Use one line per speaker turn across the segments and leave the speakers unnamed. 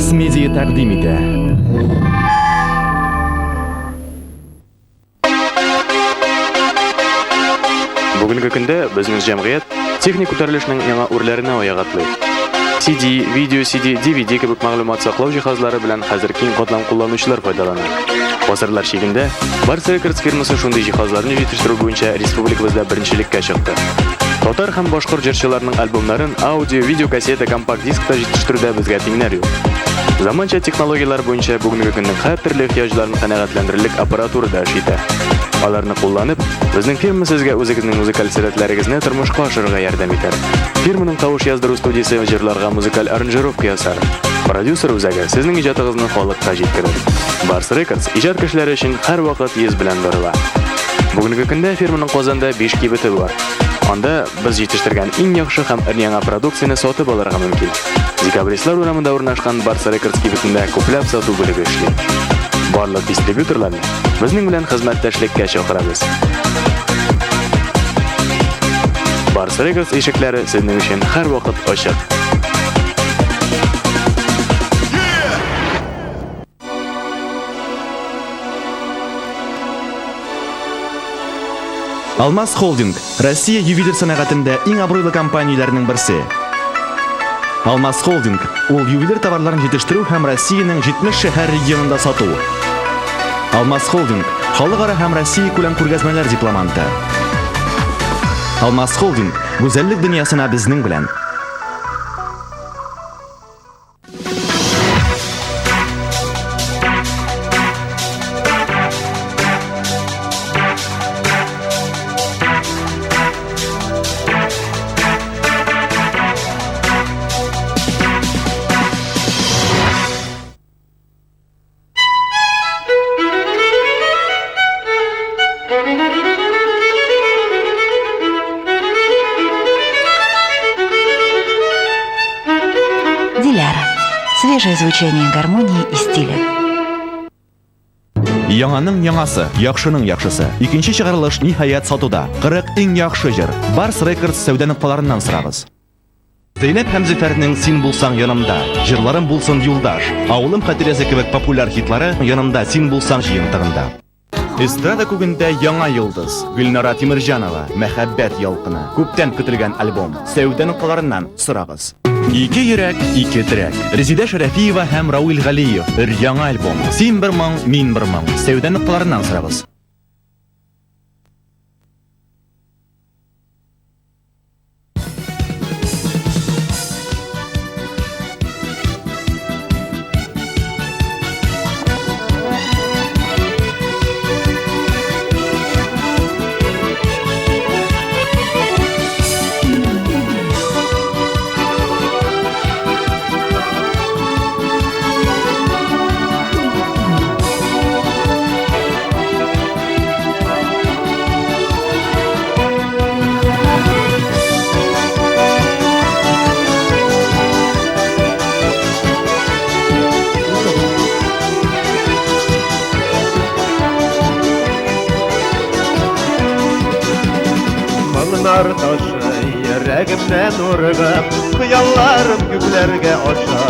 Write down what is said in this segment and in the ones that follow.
Барс Медиа тәкъдим итә.
Бүгенге көндә безнең җәмгыять техник күтәрелешнең яңа үрләренә аяк атлый. CD, видео CD, DVD кебек мәгълүмат саклау җиһазлары белән хәзер киң катлам кулланучылар файдалана. Гасырлар чигендә Барс Records фирмасы шундый җиһазларны җитештерү буенча республикабызда беренчелеккә чыкты. Татар һәм башкорт җырчыларының альбомнарын аудио, видеокассета, компакт-дискта җитештерүдә безгә тиңнәр юк. Заманча технологияләр буенча бүгенге көннең һәртөрле ихтыяҗларын канәгатьләндерерлек аппаратура да эш итә. Аларны кулланып, безнең фирма сезгә үзегезнең музыкаль сәләтләрегезне тормышка ашырырга ярдәм итәр. Фирманың тавыш яздыру студиясе җырларга музыкаль аранжировка ясар. Продюсер үзәге сезнең иҗатыгызны халыкка җиткерер. Барс Рекордс иҗат кешеләре өчен һәрвакыт йөз белән борыла. Бүгенге көндә фирманың Казанда 5 кибете бар. Анда без җитештергән иң яхшы һәм өр-яңа продукцияне сатып алырга мөмкин. Декабристлар урамында урнашкан Барс Рекордс кибетендә күпләп сату бүлеге эшли. Барлык дистрибьюторларны безнең белән хезмәттәшлеккә чакырабыз. Барс Рекордс ишекләре сезнең өчен һәрвакыт ачык.
Алмаз Холдинг Россия ювелир сәнәгатендә иң абруйлы компанияләрнең берсе. Алмаз Холдинг ул ювелир товарларын җитештерү һәм Россиянең 70 шәһәр регионында сату. Алмаз Холдинг халыкара һәм Россия күләм күргәзмәләр дипломанты. Алмаз Холдинг гүзәллек дөньясына безнең белән.
Диляра. Свежее звучание гармонии и стиля.
Яңаның яңасы, яхшының яхшысы. Икенче чыгарылыш ниһаять сатуда. 40 иң яхшы җыр. Барс Рекордс сәүдә нокталарыннан сорагыз. Зәйнәп һәм Зөфәрнең Син булсаң янымда, Җырларым булсын юлдаш, Авылым хатирәсе кебек популяр хитлары Янымда син булсаң җыентыгында. Эстрада күгендә яңа йолдыз, Гөлнара Тимерҗанова, Мәхәббәт ялкыны, күптән көтелгән альбом. Сәүдә нокталарыннан сорагыз. Ике йөрәк, ике терәк. Резидә Шәрәфиева һәм Рауил Галиев. Өр-яңа альбом. Син бер моң, мин бер моң. Сәүдә нокталарыннан сорагыз.
Моңнар ташы йөрәгемнән ургып, хыялларым күкләргә аша.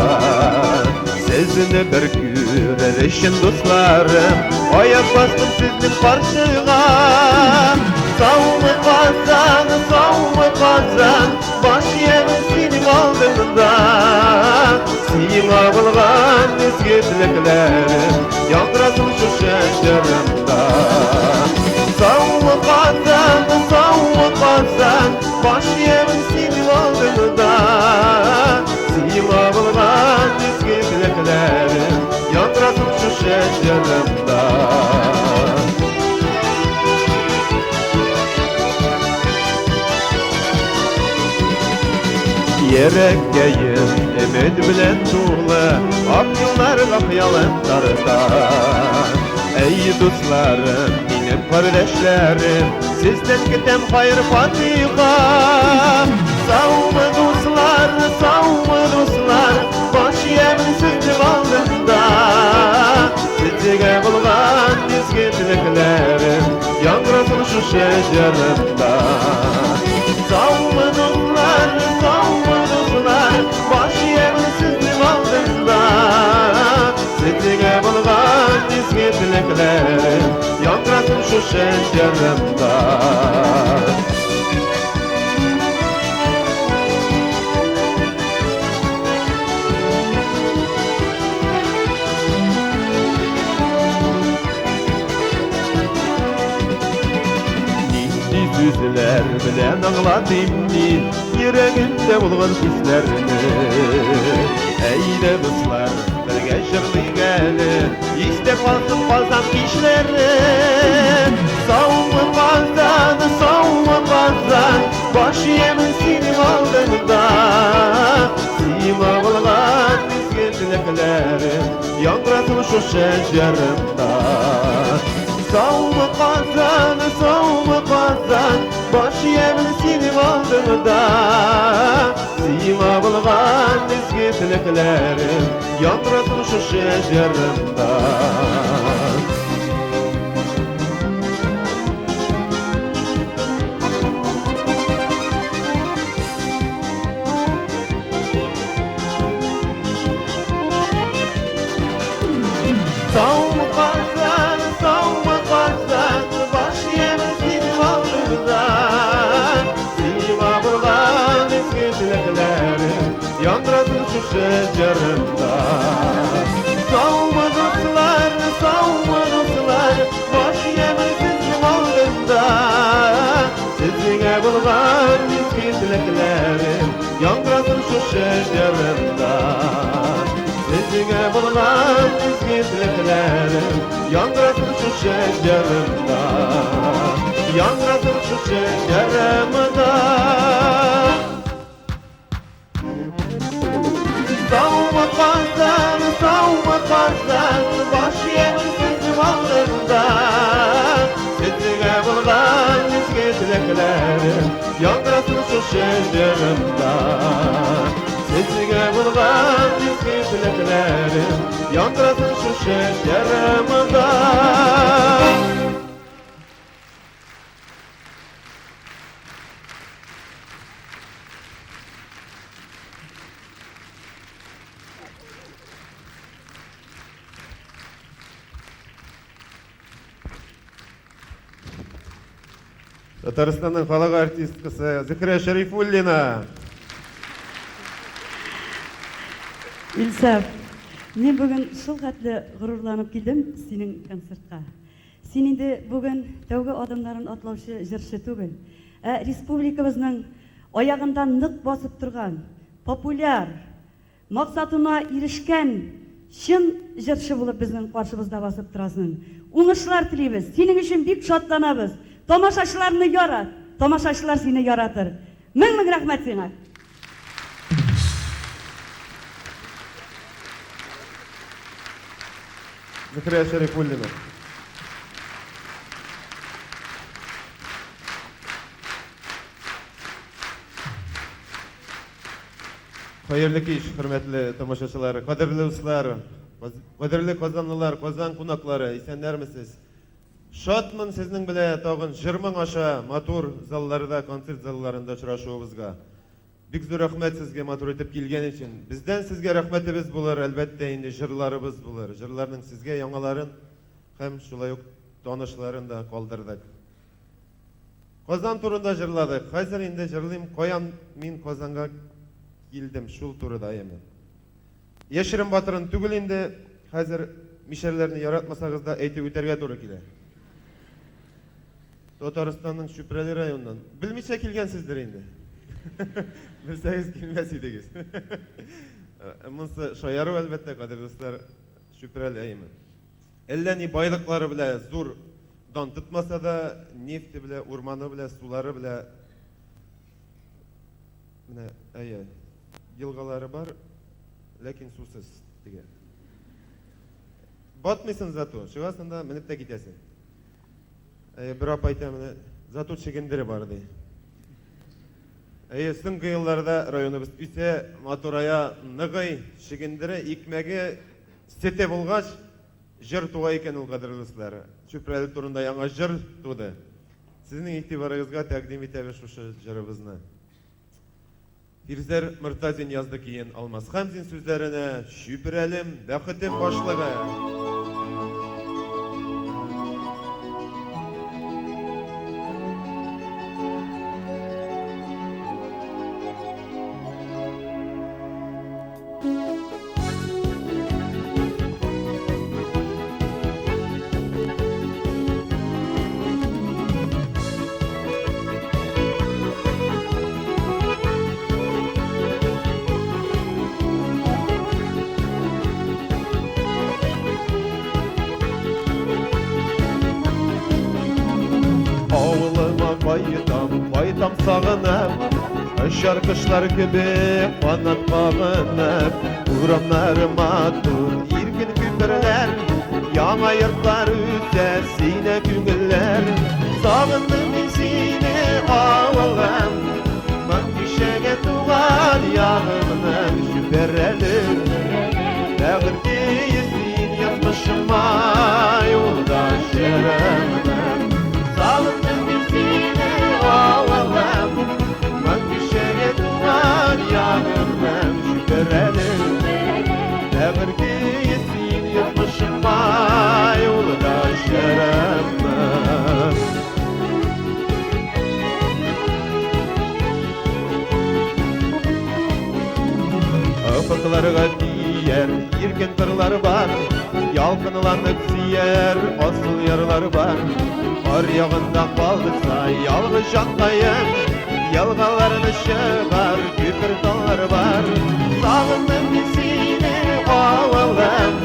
Сезне бер күрер өчен, дусларым, аяк бастым сезнең каршыга. Саумы, Казан, саумы, Казан, баш иямин синең алдыңда. Сиңа булган изге теләкләрем яңгырасын шушы җырымда. Саумы, Казан, саумы, Казан, баш иямин синең алдыңда. Сиңа булган изге теләкләрем яңгырасын шушы җырымда. Йөрәккәем өмет белән тулы, ак юлларга хыялым тарта. Әй, дусларым, минем кардәшләрем, сездән көтәм хайр фатиха. Саумы, дуслар, саумы, дуслар, баш иямин сезнең алдында. Сезгә булган изге теләкләрем яңгырасын шушы җырымда. Саумы, дуслар, саумы, дуслар, баш иямин сезнең алдында. шушы җырымда. Нинди сүзләр белән аңлатыйм мин йөрәгемдә булган хисләрне. Әйдә, дуслар, бергә җырлыйк әле, истә калсын Казан кичләре. Саумы, Казан, саумы, Казан, баш иямин синең алдыңда. Сиңа булган изге теләкләрем яңгырасын шушы җырымда. Саумы, Казан, саумы, Казан, баш иямин синең алдыңда. Сиңа булган изге теләкләрем яңгырасын шушы җырымда. Саумы, Казан, саумы, Казан, баш иямин синең алдыңда. Сиңа булган изге теләкләрем яңгырасын шушы җырымда. Саумы, дуслар, саумы, дуслар, баш иямин сезнең алдында. Сезгә булган изге теләкләрем яңгырасын шушы җырымда. Сезгә булган изге теләкләрем яңгырасын шушы җырымда. Яңгырасын шушы җырымда. Саумы, Казан, саумы, Казан, баш иямин сезнең алдыңда. Сезгә булган изге теләкләрем яңгырасын шушы җырымда. Сезгә булган изге теләкләрем яңгырасын шушы җырымда. Татарстанның халык артисткасы Зөһрә Шәрифуллина.
Илсаф, мин бүген шул хәтле горурланып килдем синең концертка. Син инде бүген тәүге адымнарын атлаучы җырчы түгел, ә республикабызның аягында нык басып торган, популяр, максатына ирешкән чын җырчы булып безнең каршыбызда басып торасың. Уңышлар телибез, синең өчен бик шатланабыз. Тамашачыларны ярат, тамашачылар сине яратыр. Мең-мең рәхмәт сиңа!
Зөһрә Шәрифуллина. Хәерле кич, хөрмәтле тамашачылар, кадерле дуслар, кадерле казанлылар, Казан кунаклары, исәннәрмесез? Шатмын сезнең белән тагын җыр-моң аша матур залларда, концерт залларында очрашуыбызга. Бик зур рәхмәт сезгә матур итеп килгән өчен. Бездән сезгә рәхмәтебез булыр, әлбәттә инде җырларыбыз булыр. Җырларның сезгә яңаларын һәм шулай ук танышларын да калдырдык. Казан турында җырладык. Хәзер инде җырлыйм каян мин Казанга килдем, шул турыда яме. Яшерен батырын түгел инде, хәзер мишәрләрне яратмасагыз да әйтеп үтәргә туры килә. Татарстанның Чүпрәле районыннан. Белмичә килгәнсездер инде. Белсәгез килмәс идегез. Монысы шаяру, әлбәттә, кадерле дуслар, Чүпрәле әйеме. Әллә ни байлыклары белә зур дан тотмаса да, нефте белә, урманы белә, сулары белә, менә, әйе, елгалары бар, ләкин сусыз теге. Батмыйсың зато, чыгасың да менеп тә китәсең. Әйе, бер апа әйтә менә, зато чегендере бар ди. Әйе, соңгы елларда районыбыз үсә, матурая, ныгый, чегендере, икмәге, Сете булгач, җыр туа икән ул, кадерле дуслар. Чүпрәле турында яңа җыр туды. Сезнең игътибарыгызга тәкъдим итәбез шушы җырыбызны. Фирзәр Мортазин язды көен Алмаз Хәмзин сүзләренә Чүпрәлем, бәхетем башлыгы. кайтам сагынып, Очар кошлар кебек канат кагынып. Урамнар матур, иркен күперләр, Яңа йортлар үсә, сине күңелләр. Сагындым мин сине, авылым, Маңгишәгә туган ягымның Чүпрәле. Бәгырь көе син язмышыма юлдашырымның. Сагындым мин сине, авылым, Маңгишәгә туган ягымның Чүпрәле. Бәгырь көе син язмышыма юлдашырымның. Офыкларга тияр иркен кырлар бар, Ялкынланып сөяр асыл ярлар бар. Ар ягында калса ялгыз җанкаем, Елгаларны чыгар күпер таллар бар. Сагындым мин сине, авылым,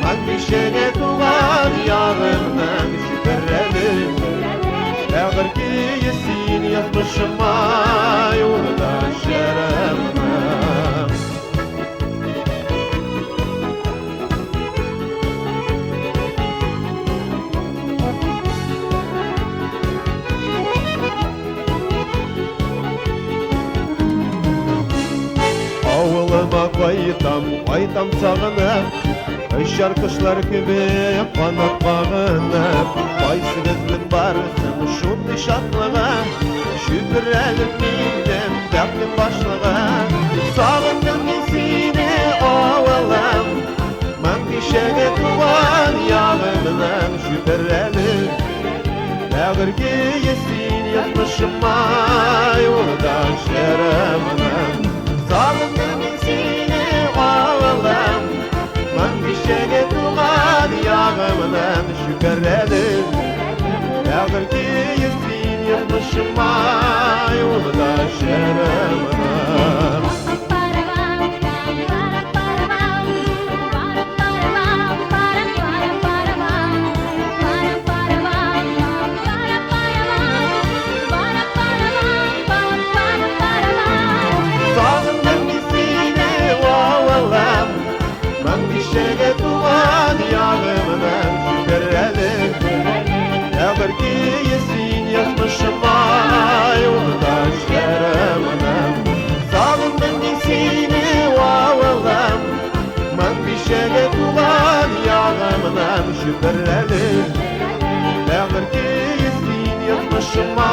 Маңгишәгә туган ягымның Чүпрәле. Бәгырь көе син язмышыма юлдашырымның. Авылыма кайтам, кайтам сагынып, Очар кошлар кебек канат кагынып. Кайсыгызның барсын шундый шатлыгы, Чүпрәлем минем бәхтем башлыгы. Сагындым мин сине, авылым, Маңгишәгә туган ягымның Чүпрәле. Бәгырь көе син язмышыма юлдашырымның. Сагындым мин сине, авылым, Маңгишәгә туган ягымның Чүпрәле. Бәгырь көе син язмышыма юлдашырымның. Сагындым мин сине, авылым, Маңгишәгә туган ягымның Чүпрәле. Бәгырь көе син язмышыма юлдашырымның. Сагындым мин сине, авылым, Маңгишәгә туган ягымның Чүпрәле. Бәгырь көе син язмышыма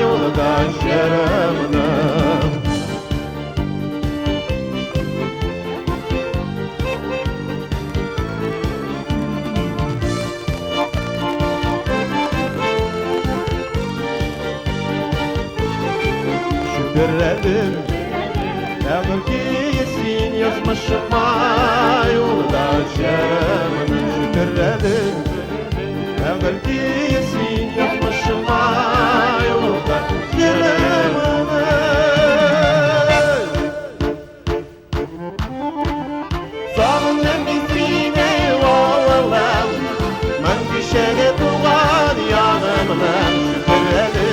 юлдашырымның. Чүпрәлем, Бәгырь көе син язмышыма юлдашырымның. Чүпрәлем, Бәгырь көе син язмышыма юлдашырымның. Сагындым мин сине, авылым, Маңгишәгә туган ягымның Чүпрәле.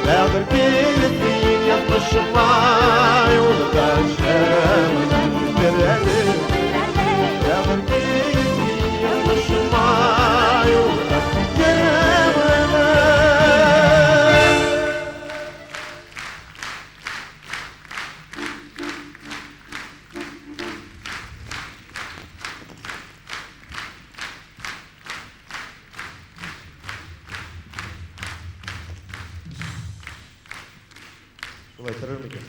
Бәгырь көе син язмышыма юлдашырымның. Чүпрәле. Бәгырь көе син язмышыма юлдашырымның. Шулай торыр микән?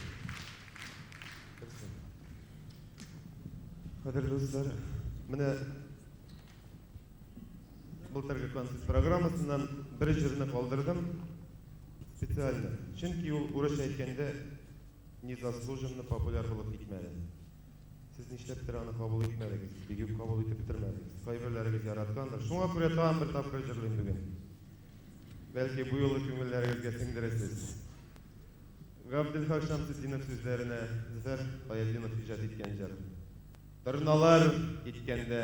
Кадерле дуслар, менә былтыргы концерт программасыннан бер җырны калдырдым специально. Чөнки ул урысча әйткәндә незаслуженно популяр булып китмәде. Сез нишләптер аны кабул итмәдегез, бик үк кабул итеп бетермәдегез. Кайберләрегез яраткандыр. Шуңа күрә тагын бер тапкыр җырлыйм бүген. Бәлки бу юлы күңелләрегезгә сеңдерерсез. Габделхак Шәмсетдинов сүзләренә Зөфәр Таятдинов иҗат иткән җыр. Торналар киткәндә.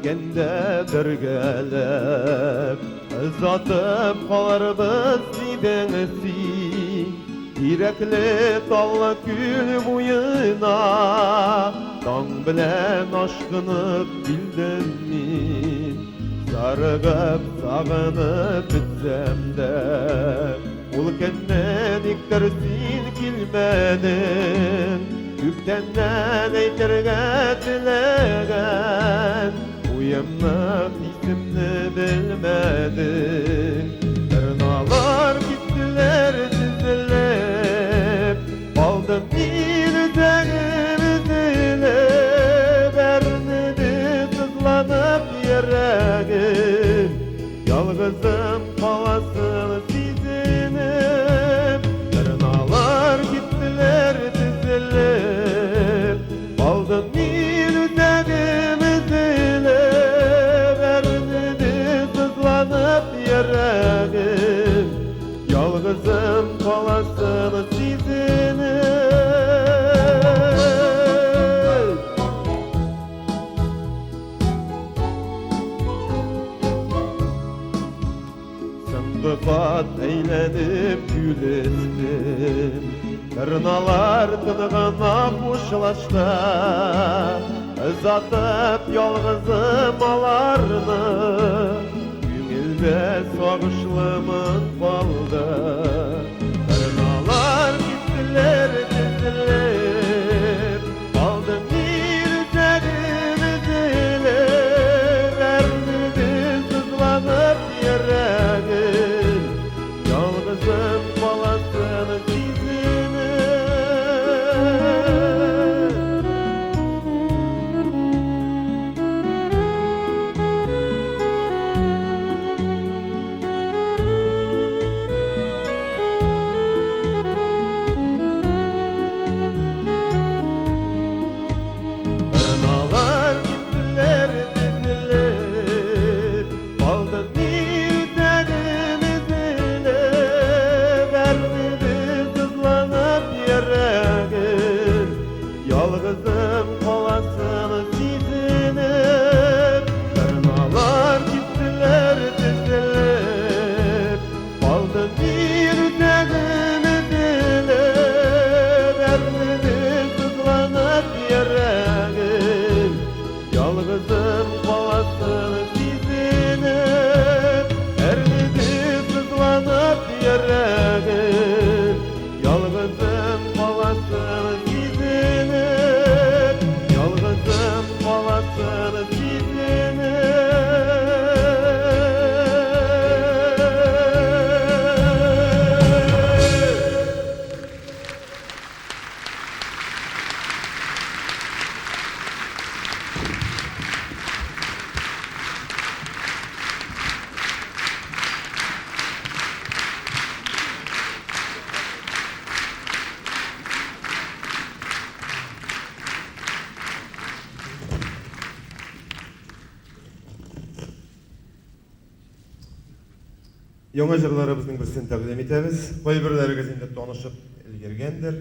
Үткәндә бергәләп Озатып калырбыз дидең син. Тирәкле таллы күл буена Таң белән ашкынып килдем мин. Зарыгып, сагынып бетсәм дә, Ул көнне никтер син килмәдең. Күптәннән әйтергә теләгән Уемны, хисемне белмәдең. Торналар киттеләр тезелеп, Калдым мин үзәгем өзелеп, Әрнеде сызланып йөрәгем, Ялгызым каласын сизенеп. Торналар киттеләр тезелеп, Калдым мин үзәгем өзелеп, Әрнеде сызланып йөрәгем, Ялгызым каласын сизенеп. Соңгы кат әйләнеп көлестем, Торналар тыныгына хушлашты. Озатып ялгызым аларны, Күңелдә сагышлы моң калды. Торналар киттеләр тезелеп, Калдым мин үзәгем өзелеп, Әрнеде сызланып йөрәгем, Ялгызым каласын сизенеп. Торналар киттеләр тезелеп, Калдым мин үзәгем өзелеп, Әрнеде сызланып йөрәгем, Ялгызым каласын сизенеп. Торналар киттеләр тезелеп, Калдым мин үзәгем өзелеп, Әрнеде сызланып йөрәгем, Ялгызым каласын сизенеп. Әрнеде сызланып йөрәгем, Ялгызым каласын сизенеп, Ялгызым каласын сизенеп. Яңа җырларыбызның берсен тәкъдим итәбез. Кайберләрегез инде танышып өлгергәндер.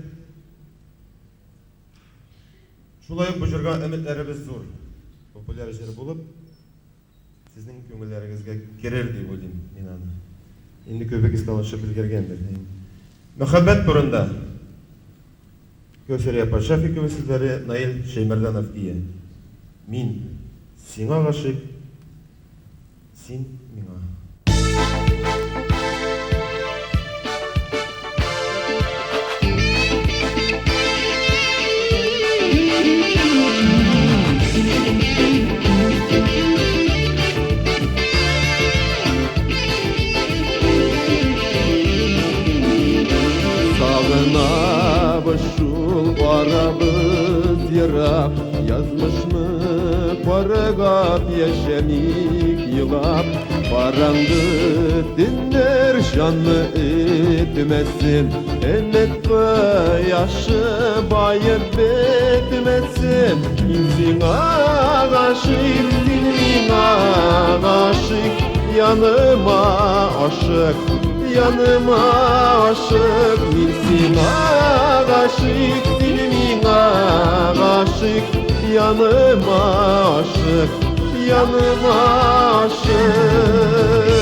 Шулай ук бу җырга өметләребез зур. Популяр җыр булып, сезнең күңелләрегезгә керер дип уйлыйм мин аны. Инде күбегез танышып өлгергәндер. Мәхәббәт турында. Кәүсәрия апа Шәфикова сүзләре, Наил Шәймәрданов көе. Мин сиңа гашыйк, син миңа. Сагынабыз шул, арабыз ерак, Язмышны каргап яшәмик елап. Караңгы төннәр җанны өтмәсен, Өмет кояшы баеп бетмәсен. Мин сиңа гашыйк, син миңа гашыйк, Яныма ашык, яныма ашык. Мин сиңа гашыйк, син миңа гашыйк, Яныма ашык, яныма ашык.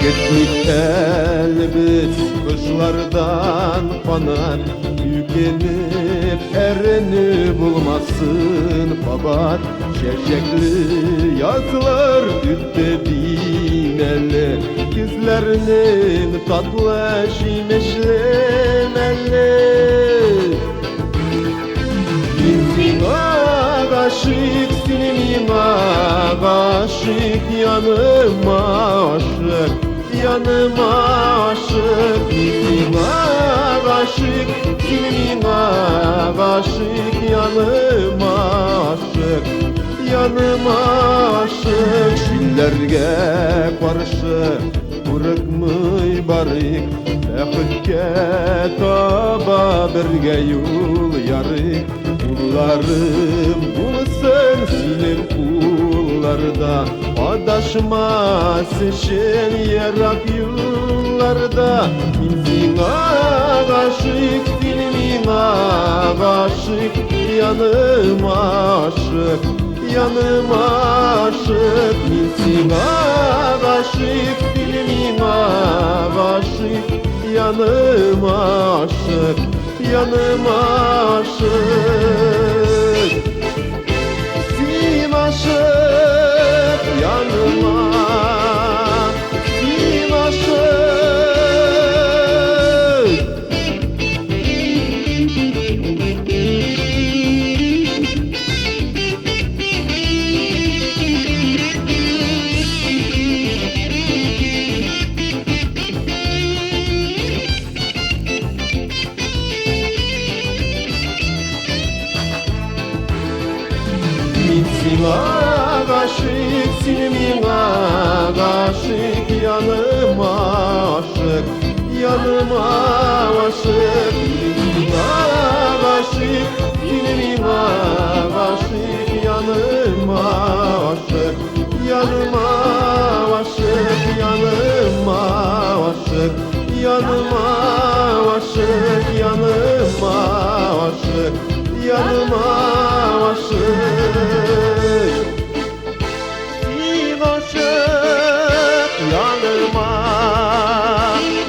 Көтмик әле без кошлардан канат, Үкенеп әрнү булмасын кабат. Чәчәкле язлар үтте дим әле, Көзләрнең татлы җимешле мәле. Мин сиңа гашыйк, син миңа гашыйк, яныма ашык, яныма ашык. Мин сиңа гашыйк, син миңа гашыйк, яныма ашык, яныма ашык. Җилләргә каршы курыкмый барыйк, Бәхеткә таба бергә юл ярыйк. Кулларым булсын синең кулларда, Адашмас өчен ерак юлларда. Мин сиңа гашыйк, син миңа гашыйк, яныма ашык, яныма ашык. Мин сиңа гашыйк, син миңа гашыйк, яныма ашык, яныма ашык. Син ашык яныма, син ашык. Мин сиңа гашыйк, син миңа гашыйк, яныма ашык, яныма ашык. Мин сиңа гашыйк, син миңа гашыйк, яныма ашык, яныма ашык, яныма ашык, яныма ашык, яныма ашык, яныма ашык. Син ашык яныма,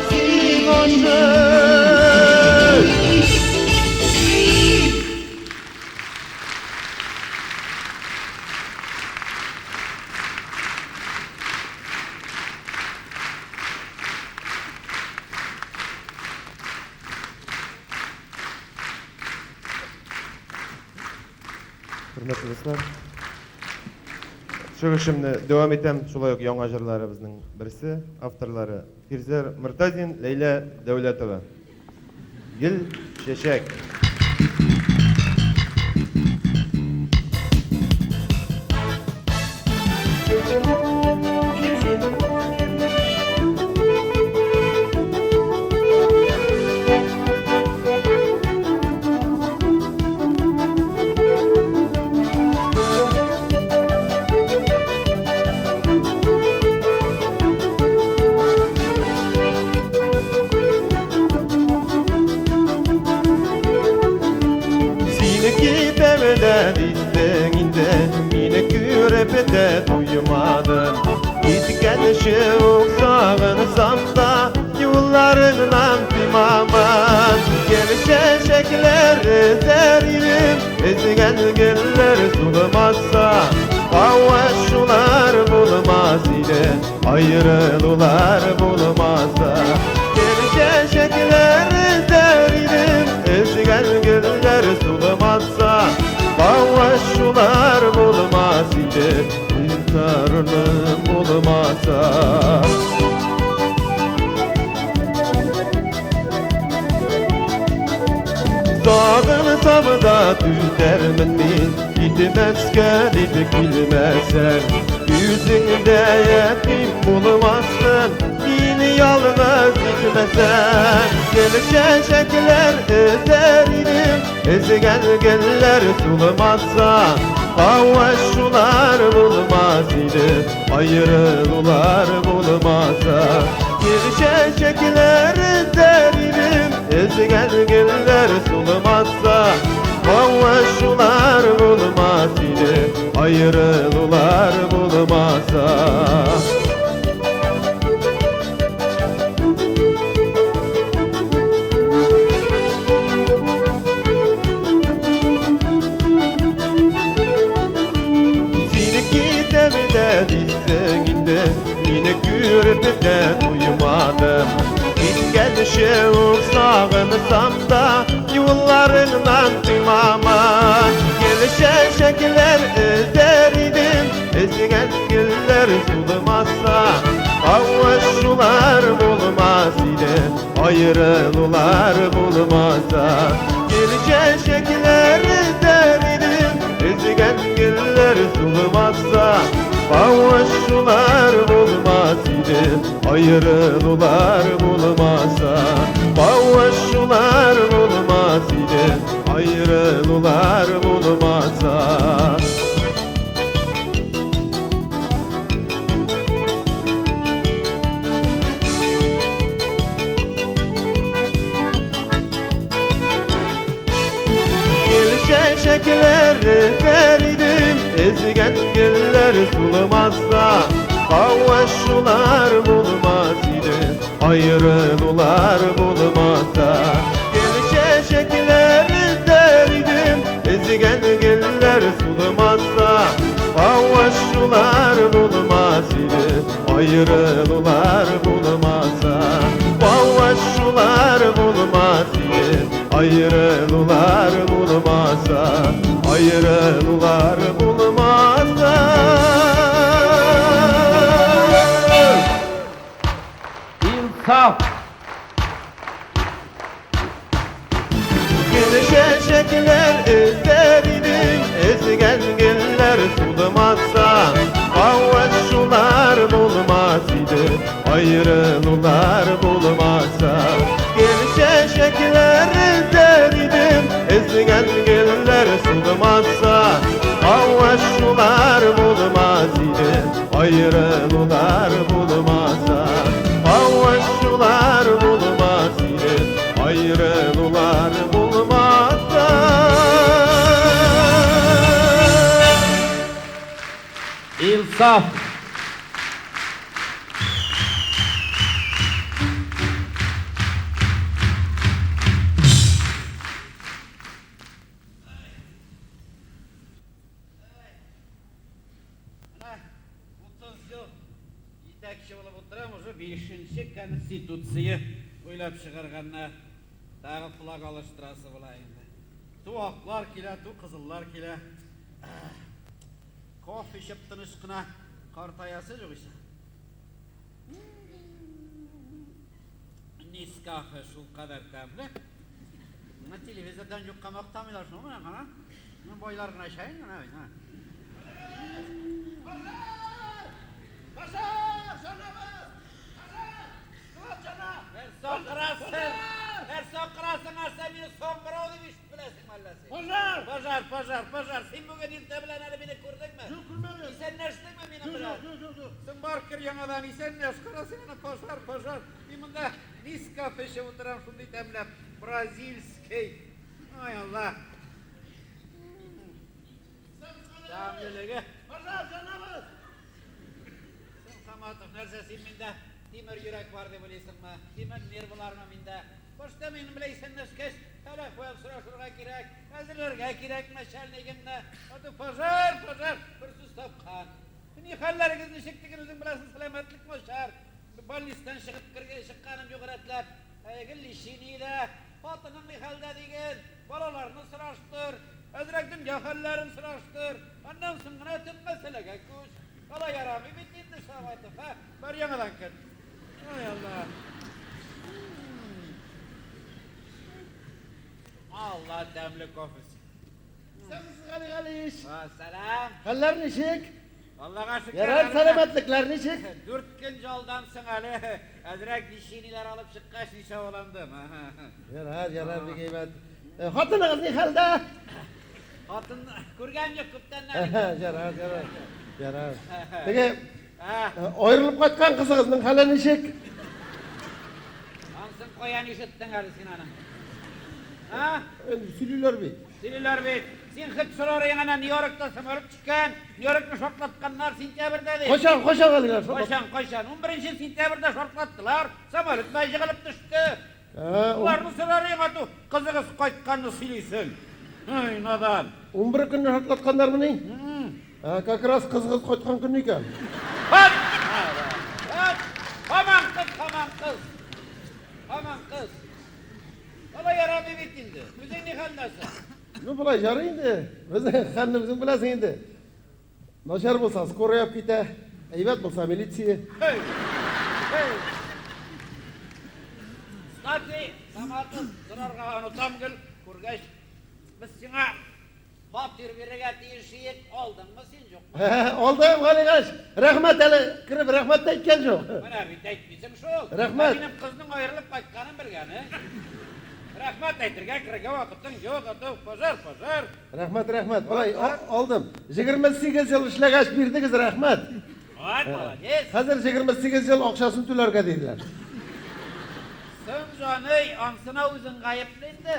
син ашык. Хөрмәтле дуслар, чыгышымны дәвам итәм. Шулай ук яңа җырларыбызның берсе, авторлары Фирзәр Мортазин, Ләйлә Дәүләтова. Гел чәчәк. Сине китәм дә диттең инде, мине күреп тә туймадың. Киткәнче үк сагынсам да, юлларыңнан тыймамын. Гел чәчәкләр эзләр идем, өзгән гөлләр сулмаса, Кавышулар булмас иде, аерылулар булмаса. Гел чәчәкләр эзләр идем, өзгән гөлләр сулмаса, Кавышулар булмас иде, Гөлзарым булмаса. Сагынсам да түзәрмен мин, Китмәскә дип килмәсәң. Үзеңдә ятим булмасын, Мине ялгыз итмәсәң. Гел чәчәкләр эзләр идем, Өзгән гөлләр сулмаса, Кавышулар булмас иде, Аерылулар булмаса. Гел чәчәкләр эзләр идем, Ezgen güller sulamazsa, Kavuşular bulmaz idi, ayrılılar bulmazsa. Seni gidemde dizsin indi, Meni görüp de duymadım. Gitken şevk sağınsam da yollarından duymamam. Gelişecekler ezer idim, ezgen güller sulamazsa, Kavuşular bulmaz idi, ayrılılar bulmazsa. Gelişecekler ezer idim, ezgen güller sulamazsa, Kavuşular bulmaz idi, ayrılılar bulmazsa. Kavuşular bulmaz idi, ayrılılar bulmazsa. Gelişecekler verdim, ezgen güller sulamazsa, Kavuşular bulmaz idi, ayrılılar bulmazsa. Gelişecekler derdim, ezgen güller sulamazsa, Kavuşular bulmaz idi, ayrılılar bulmazsa. Kavuşular bulmaz idi, ayrılılar bulmazsa, ayrılılar bulmazsa.
İnsaf.
Gelişecekler ezer idim, ezgen güller sulamazsa, Kavuşular bulmaz idi, ayrılılar bulmazsa. Gelişecekler ezer idim, ezgen güller sulamazsa, Kavuşular bulmaz idi, ayrılılar bulmazsa. Kavuşular bulmaz idi, ayrılılar bulmazsa.
İnsaf.
Менә 30 ел җитәкче булып утырам, уже 5нче конституция уйлап чыгарганнар. Тагы флаг алыштырасы була инде. Ту аклар килә, ту кызыллар килә. Кофе эчеп тыныч кына картаясы юк исә. Нескафе шул кадәр тәмле. Менә телевизордан юкка мактамыйлар шуны менә кара. Менә байлар гына эчә инде, менә бит, менә. Соңгырасың, соңгырасың, нәрсә мине соңгырау дип ишетеп беләсеңме әллә син? Пожар! Пожар, пожар, пожар. Син бүген иртә белән әле мине күрдеңме? Юк, күрмәдем. Исәнләштеңме минем белән? Юк, юк, юк. Син бар кер яңадан исәнләш, кара син аны, пожар, пожар. Мин монда Нескафе эчеп утырам, шундый тәмләп, бразильский. Ай Алла. Тәмлелеге. Пожар, җанабыз! Син, Саматов, нәрсә син миндә тимер йөрәк бар дип уйлыйсыңмы? Тимер нервылармы миндә? Башта минем белән исәнләшкәч, хәл-әхвәл сорашырга кирәк, әзерләргә кирәк начальнигыңны. Аты пожар, пожар, бер сүз тапкан. Ни хәлләрегез ничек диген, үзең беләсең, сәламәтлек начар. Больництан чыгып кергән чыкканым юк рәтләп. Гел лечениедә, хатының ни хәлдә диген, балаларны сораштыр, әзрәк дөнья хәлләрен сораштыр. Аннан соң гына төп мәсьәләгә күч. Алай ярамый бит инде, Саматов, ha? Бар яңадан кер. Ай Алла. Алла тәмле кофесе.
Исәнмесез, Гали Галиевич.
Сәлам.
Хәлләр ничек?
Аллага шөкер.
Ярар, сәламәтлекләр ничек?
4 көн жалдан соң әле әзрәк лечениеләр алып чыккач нишәваландым.
Ярар, ярар, бик әйбәт. Хатыныгыз ни хәлдә?
Хатын күргән юк күптәннән.
Ярар, ярар. Ярар. Теге аерылып кайткан кызыгызның хәле ничек?
Ансын каян ишеттең әле син аны? А?
Инде сөйлиләр бит.
Сөйлиләр бит. Син хет сорар әнә Нью-Йоркта самолет төшкән, Нью-Йоркны шартлатканнар сентябрьдә дип.
Кайчан, кайчан әлегә?
Кайчан, кайчан? 11 сентябрьдә шартлаттылар, самолет белән җыгылып төште.
Ә,
Уларны сорар ату, кызыгыз кайтканны сөйлисең. Ай, надан.
11 көнне шартлатканнармыни? Ә, как раз кызыгыз кайткан көн икән.
Хат! Хат! Һаман кыз, һаман кыз. Һаман кыз. Алай ярамый бит инде. Үзең ни хәлдәсең?
Ну, болай ярый инде. Безнең хәлне үзең беләсең инде. Начар булса, скорая алып китә. Әйбәт булса, милиция.
Һей! Һей! Кстати, Саматов, сорарга онытам гел, күргәч, без сиңа фатир бирергә тиеш идек, алдыңмы син, юкмы?
Алдым, Галигач. Рәхмәт әле, кереп рәхмәт тә әйткән юк.
Менә бит әйтмисең шул.
Рәхмәт.
Ә минем кызның аерылып кайтканын белгәне. Рәхмәт әйтергә керергә вакытың юк, ату, пожар, пожар.
Рәхмәт, рәхмәт. Болай алдым. 28 ел эшләгәч бирдегез, рәхмәт.
Ай, молодец.
Хәзер 28 ел акчасын түләргә диделәр.
Соң, җаный, ансына үзең гаепле инде.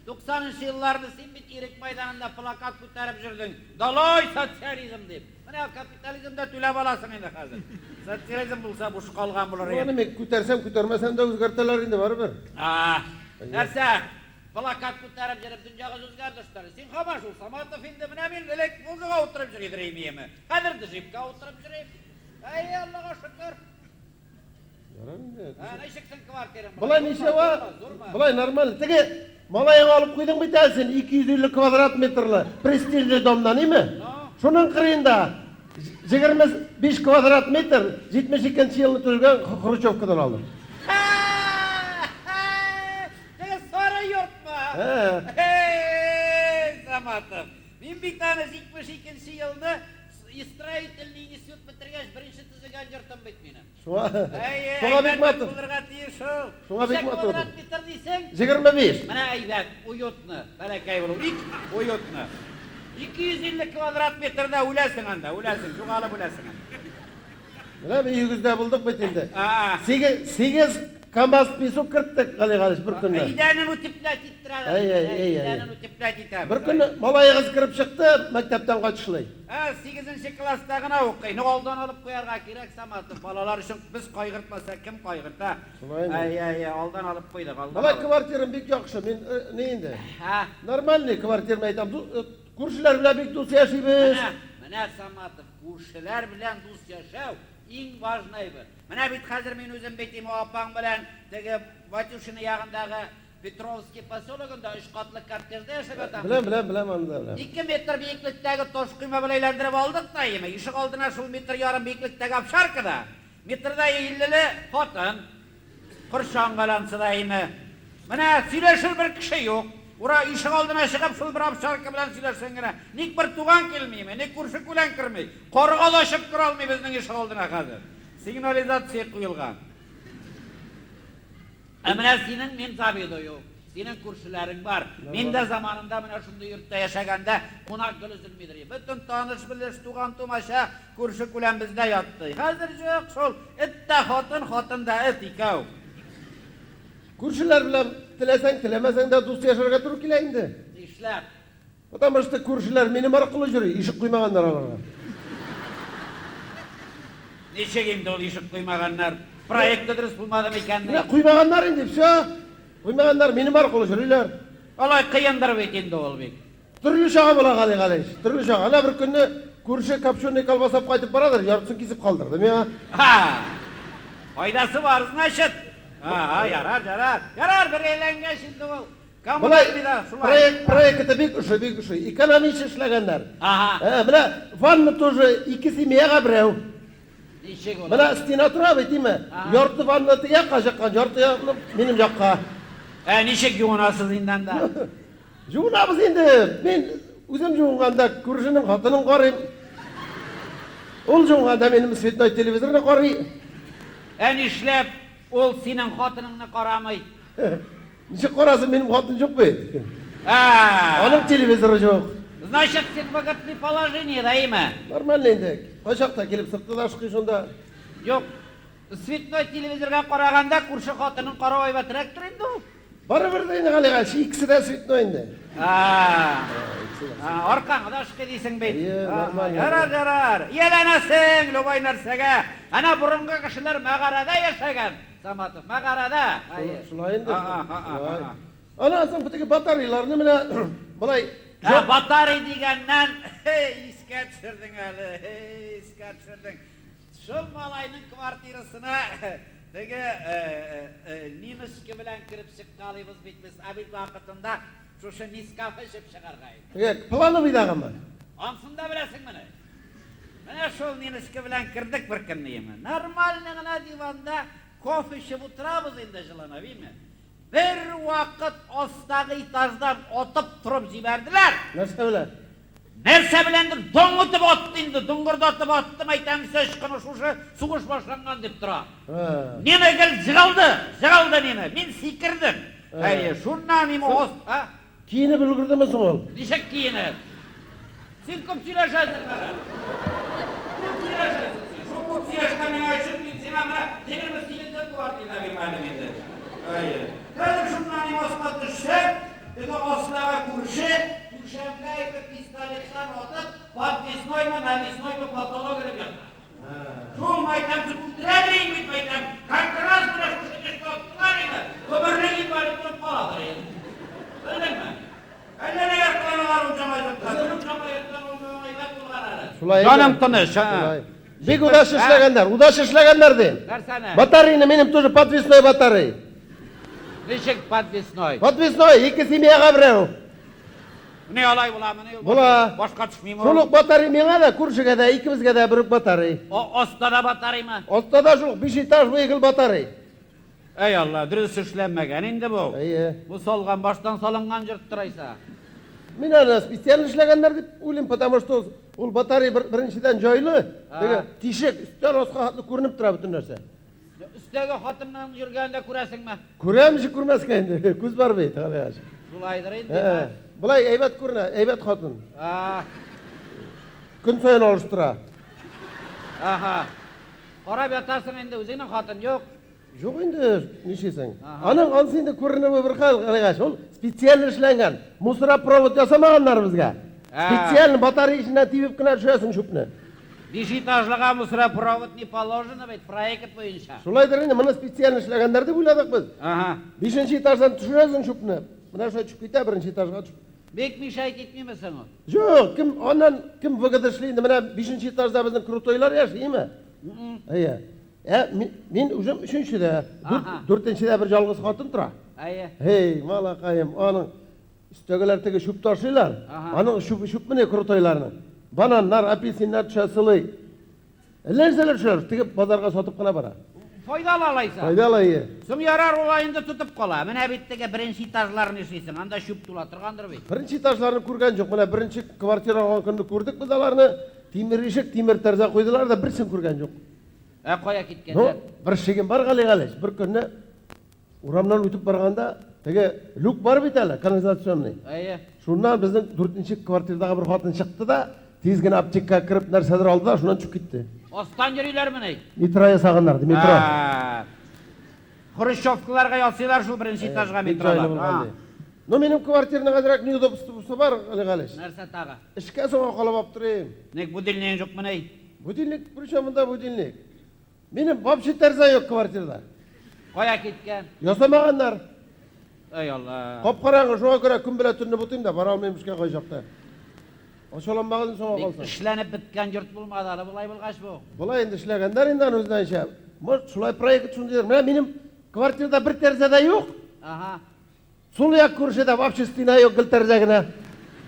90нчы елларны син бит Ирек мәйданында плакат күтәреп йөрдең. Долой социализм дип. Менә капитализмда түләп аласың инде хәзер. Социализм булса буш калган булыр
Аны
иде.
мин күтәрсәм, күтәрмәсәм дә үзгәртәләр инде барыбер.
А, нәрсә? Плакат күтәреп йөреп дөньягыз үзгәрде что ли? Син һаман шул Саматов инде менә мин элек Волгага утырып йөри идем. Хәзер джипка утырып йөрим. Әй, Аллага шөкер.
Ярар инде.
Ә, ничек син квартираң?
Болай ничева? Болай нормально. Теге малайыңа алып куйдың бит әле син 250 квадрат метрлы престижный домнан, име? Шуның кырыенда 25 квадрат метр 72 елны төзелгән Хрущевкадан алдым.
Теге сары йортмы?
Ә.
Эй, Саматов, мин бит аны 72 елны строительный институт бетергәч беренче төзегән йортым бит минем.
Шуңа
Әй,
шуңа бик
әйбәт
матур.
булырга тиеш ул.
Шуңа бик
Ничә
матур.
квадрат метр дисең?
25.
Менә әйбәт, уютно, бәләкәй булу. Бик уютно. 250 квадрат метрда үләсең анда, үләсең, югалып үләсең анда.
Менә без йөгездә булдык бит инде.
А,
8 КАМАЗ песок керттек, Гали Галич, бер көнне.
Идәнен утеплять иттерәләр.
Әй, әй, әй, әй.
Идәнен утеплять итәбез.
Бер көнне малаегыз кереп чыкты, мәктәптән кайтышлый.
Ә, 8 класста гына укый. Ну, алдан алып куярга кирәк, Саматов. Балалар өчен без кайгыртмаса, кем кайгырта?
Шулай инде.
Әй, әй, әй, алдан алып куйдык, алдан.
Малай
алып.
квартирам бик яхшы, мин ни инде?
Һа.
Нормальный квартирам әйтәм. Күршеләр белән бик дус яшибез.
Менә, менә Саматов, күршеләр белән дус яшәү иң важный бер. Менә бит хәзер мин үзем бит им апаң белән теге Ватюшина ягындагы Петровский поселогында өч катлы коттеджда яшәп ятам.
Беләм, беләм, беләм аны да беләм.
2 метр биеклектәге таш койма белән әйләндереп алдык та име. Ишек алдына шул метр ярым биеклектәге обшаркада. Метрда 50-ле хатын. Корчаңгалансы да име. Менә сөйләшер бер кеше юк. Ура ишек алдына чыгып шул бер обшарка белән сөйләшсәң генә. Ник бер туган килмиме, ник күрше күлән керми. Карга да чыгып керә алмый безнең ишек алдына хәзер. Сигнализация куелган. Ә менә синең мин завидую. Синең күршеләрең бар. Мин дә заманында менә шундый йортта яшәгәндә кунак гел өзелмидер. Бөтен таныш белеш, туган тумача күрше күлән бездә ятты. Хәзер юк шул. Эт тә хатын, хатын да эт икәү.
Күршеләр белән теләсәң, теләмәсәң дә дус яшәргә туры килә инде.
Нишләп?
Потому что күршеләр минем аркылы йөри, ишек куймаганнар аларга.
Ничек инде ул ишек куймаганнар? Проекты дөрес булмады микән?
Менә куймаганнар инде, все. Куймаганнар минем аркылы йөриләр.
Алай кыендыр бит инде ул бит.
Төрле чагы була, Гали Галич, төрле чагы. Әнә бер көнне күрше копченый колбаса алып кайтып барадыр, яртысын кисеп калдырды миңа.
Ха! Файдасы бар, значит. Ага, ярар, ярар. Ярар, бер әйләнгәч инде ул.
Болай
Коммунальныйда шулай.
проект проекты бик ошый, бик ошый. Экономично эшләгәннәр.
Ага.
Менә ванна тоже ике семьяга берәү.
Ничек ул?
Менә стена тора бит, димме?
Ага.
Ярты ванна теге якка чыккан, ярты якны минем якка.
Ә ничек юынасыз инде анда?
Жуынабыз инде. Мин үзем жуынганда күршенең хатынын карыйм. Ул жуынганда минем цветной телевизорны карый.
Ә нишләп ул синең хатыныңны карамый?
Ничек карасын, минем хатын юк бит.
А,
Аның телевизоры юк.
Значит, син выгодный положение, да име?
Нормально инде. Кайчакта килеп сыртты да шкый шунда.
Юк. Цветной телевизорга караганда күрше хатынын карау әйбәтрәктер инде ул.
Барыбер дә инде Гали Галич, икесе дә цветной инде.
Аркаңы да ышкый дисең бит.
Әйе, нормально.
Ярар, ярар. Ияләнәсең любой нәрсәгә. Әнә борынгы кешеләр мәгарәдә яшәгән, Саматов, мәгарәдә.
Әйе. Шулай инде. Шулай. Аннан соң теге батареяларны менә болай
Ә батарей дигәннән, искә төшердең әле, искә төшердең. Шул малайның квартирасына теге Ниночка белән кереп чыккалыйбыз бит без обед вакытында шушы Нескафе эчеп чыгарга иде.
Теге плановыйдагымы?
Ансын да беләсеңмени? Менә шул Ниночка белән кердек бер көнне име. Нормально гына диванда кофе эчеп утырабыз инде җылынып, име. Бервакыт астагы этаждан атып торып җибәрделәр.
Нәрсә белән?
Нәрсә беләндер доң итеп атты инде, доңгырдатып атты, мәйтәм, ычкыны шушы сугыш башланган дип тора. Нина гел җыгылды, җыгылды Нина, мин сикердем. Әйе, шуннан им ос, а?
Киенеп өлгердеме соң ул?
Ничек киенеп? Син күп сөйләшәсең әле. Күп сөйләшәсең син. Шул күп сөйләшкәнең өчен мин сиңа менә 28 ел квартира бирмәдем инде. Әйе. Хәзер шуннан им аска төшсәк, теге астагы күрше түшәмгә итеп пистолеттан атып, подвесноймы, навесноймы потолок элеп ята. Шул мәйтәм, сез үтерә дим бит мәйтәм. Как раз менә шушы төшкә аттылар инде. Гомерлек инвалид булып каладыр инде. Белдеңме? Әллә ниләр кыланалар ул яңа йортта. Минем яңа йорттан ул миңа әйбәт булган әле.
Шулай
Җаным тыныч, а.
Шулай. Бик удачно эшләгәннәр, удачно эшләгәннәр дим.
Нәрсәне?
Батарейны минем тоже подвесной батарей.
Ничек подвесной?
Подвесной, ике семьяга берәү.
Ни алай буламыни ул?
Була.
Башка төшмиме
Шул ук батарей миңа да, күршегә дә, икебезгә дә бер үк батарей.
Аста да батареймы?
Аста да шул ук, биш этаж буе гел батарей.
Әй Алла, дөрес эшләнмәгән инде бу.
Әйе.
Бу салган баштан салынган йорттыр айса.
Мин аны специально эшләгәннәр дип уйлыйм, потому что ул батарей беренчедән җайлы, теге тишек, өстән аска хәтле күренеп тора бөтен нәрсә.
Өстәге хатынның йөргәнен дә күрәсеңме?
Күрәм, ничек күрмәскә инде, күз бар бит, Галиаш.
Шулайдыр инде. Ә,
болай әйбәт күренә, әйбәт хатын. Көн саен алыштыра.
Аһа. Карап ятасың инде, үзеңнең хатын юк.
Юк инде, нишлисең? Аның ансы инде күренүе бер хәл, Галиаш. Ул специально эшләнгән. Мусоропровод ясамаганнар безгә. Специально батарея эченнән тибеп кенә төшәсең чүпне.
Биш этажлыга мусоропровод не положено бит, проект буенча.
Шулайдыр инде, моны специально эшләгәннәр дип уйладык без.
Ага.
Бишенче этаждан төшерәсең чүпне. Менә шулай төшеп китә, беренче этажга төшеп.
Бик мешать итмиме соң ул?
Юк, кем аннан кем выгода эшли инде? Менә бишенче этажда безнең крутойлар яши, име? Әйе. Ә мин үзем өченчедә, дүртенчедә бер ялгыз хатын тора.
Әйе.
Һей, малакаем, аның Өстәгеләр теге чүп ташлыйлар. Аның чүбе чүпмени крутойларның. Бананнар, апельсиннар төшә, сылый. Әллә нәрсәләр төшә, теге базарга сатып кына бара.
Файдалы алайса.
Файдалы, әйе.
Соң ярар, ул инде тотып кала. Менә бит теге беренче этажларны эшлисең, анда чүп тула торгандыр бит.
Беренче этажларны күргән юк. Менә беренче квартира алган көнне күрдек без аларны. Тимер ишек, тимер тәрәзә куйдылар да, берсен күргән юк.
Ә кая киткәннәр?
Ну, бер шигем бар, Гали Галич. Бер көнне Урамнан үтеп барганда, теге люк бар бит әле, канализационный.
Әйе.
Шуннан безнең дүртенче квартирдагы бер хатын чыкты да, тиз генә аптекага кереп нәрсәдер алды да, шуннан төшеп китте.
Астан йөриләрмени?
Метро ясаганнар, ди, метро.
Хрущевкаларга ясыйлар шул беренче этажга метролар.
Ну, минем квартираның әзрәк неудобствосы бар, Гали Галич.
Нәрсә тагы?
Эшкә соңга калып аптырыйм.
Ник будильнигың юкмыни?
Будильник, причем монда будильник? Минем вообще тәрзә юк квартирада.
Кая киткән?
Ясамаганнар.
Эй Алла.
Кап-караңгы, шуңа күрә көн белән төнне бутыйм да, бара алмыйм эшкә кайчакта. Ачуланмагыз соңга
Бик
калса.
эшләнеп беткән йорт булмады әле болай булгач бу.
Болай инде эшләгәннәр инде аны үзләренчә. Может, шулай проект шундыйдыр. Менә минем квартирада бер тәрәзә дә юк.
Ага.
Сул як күршедә вообще стена юк, гел тәрәзә генә.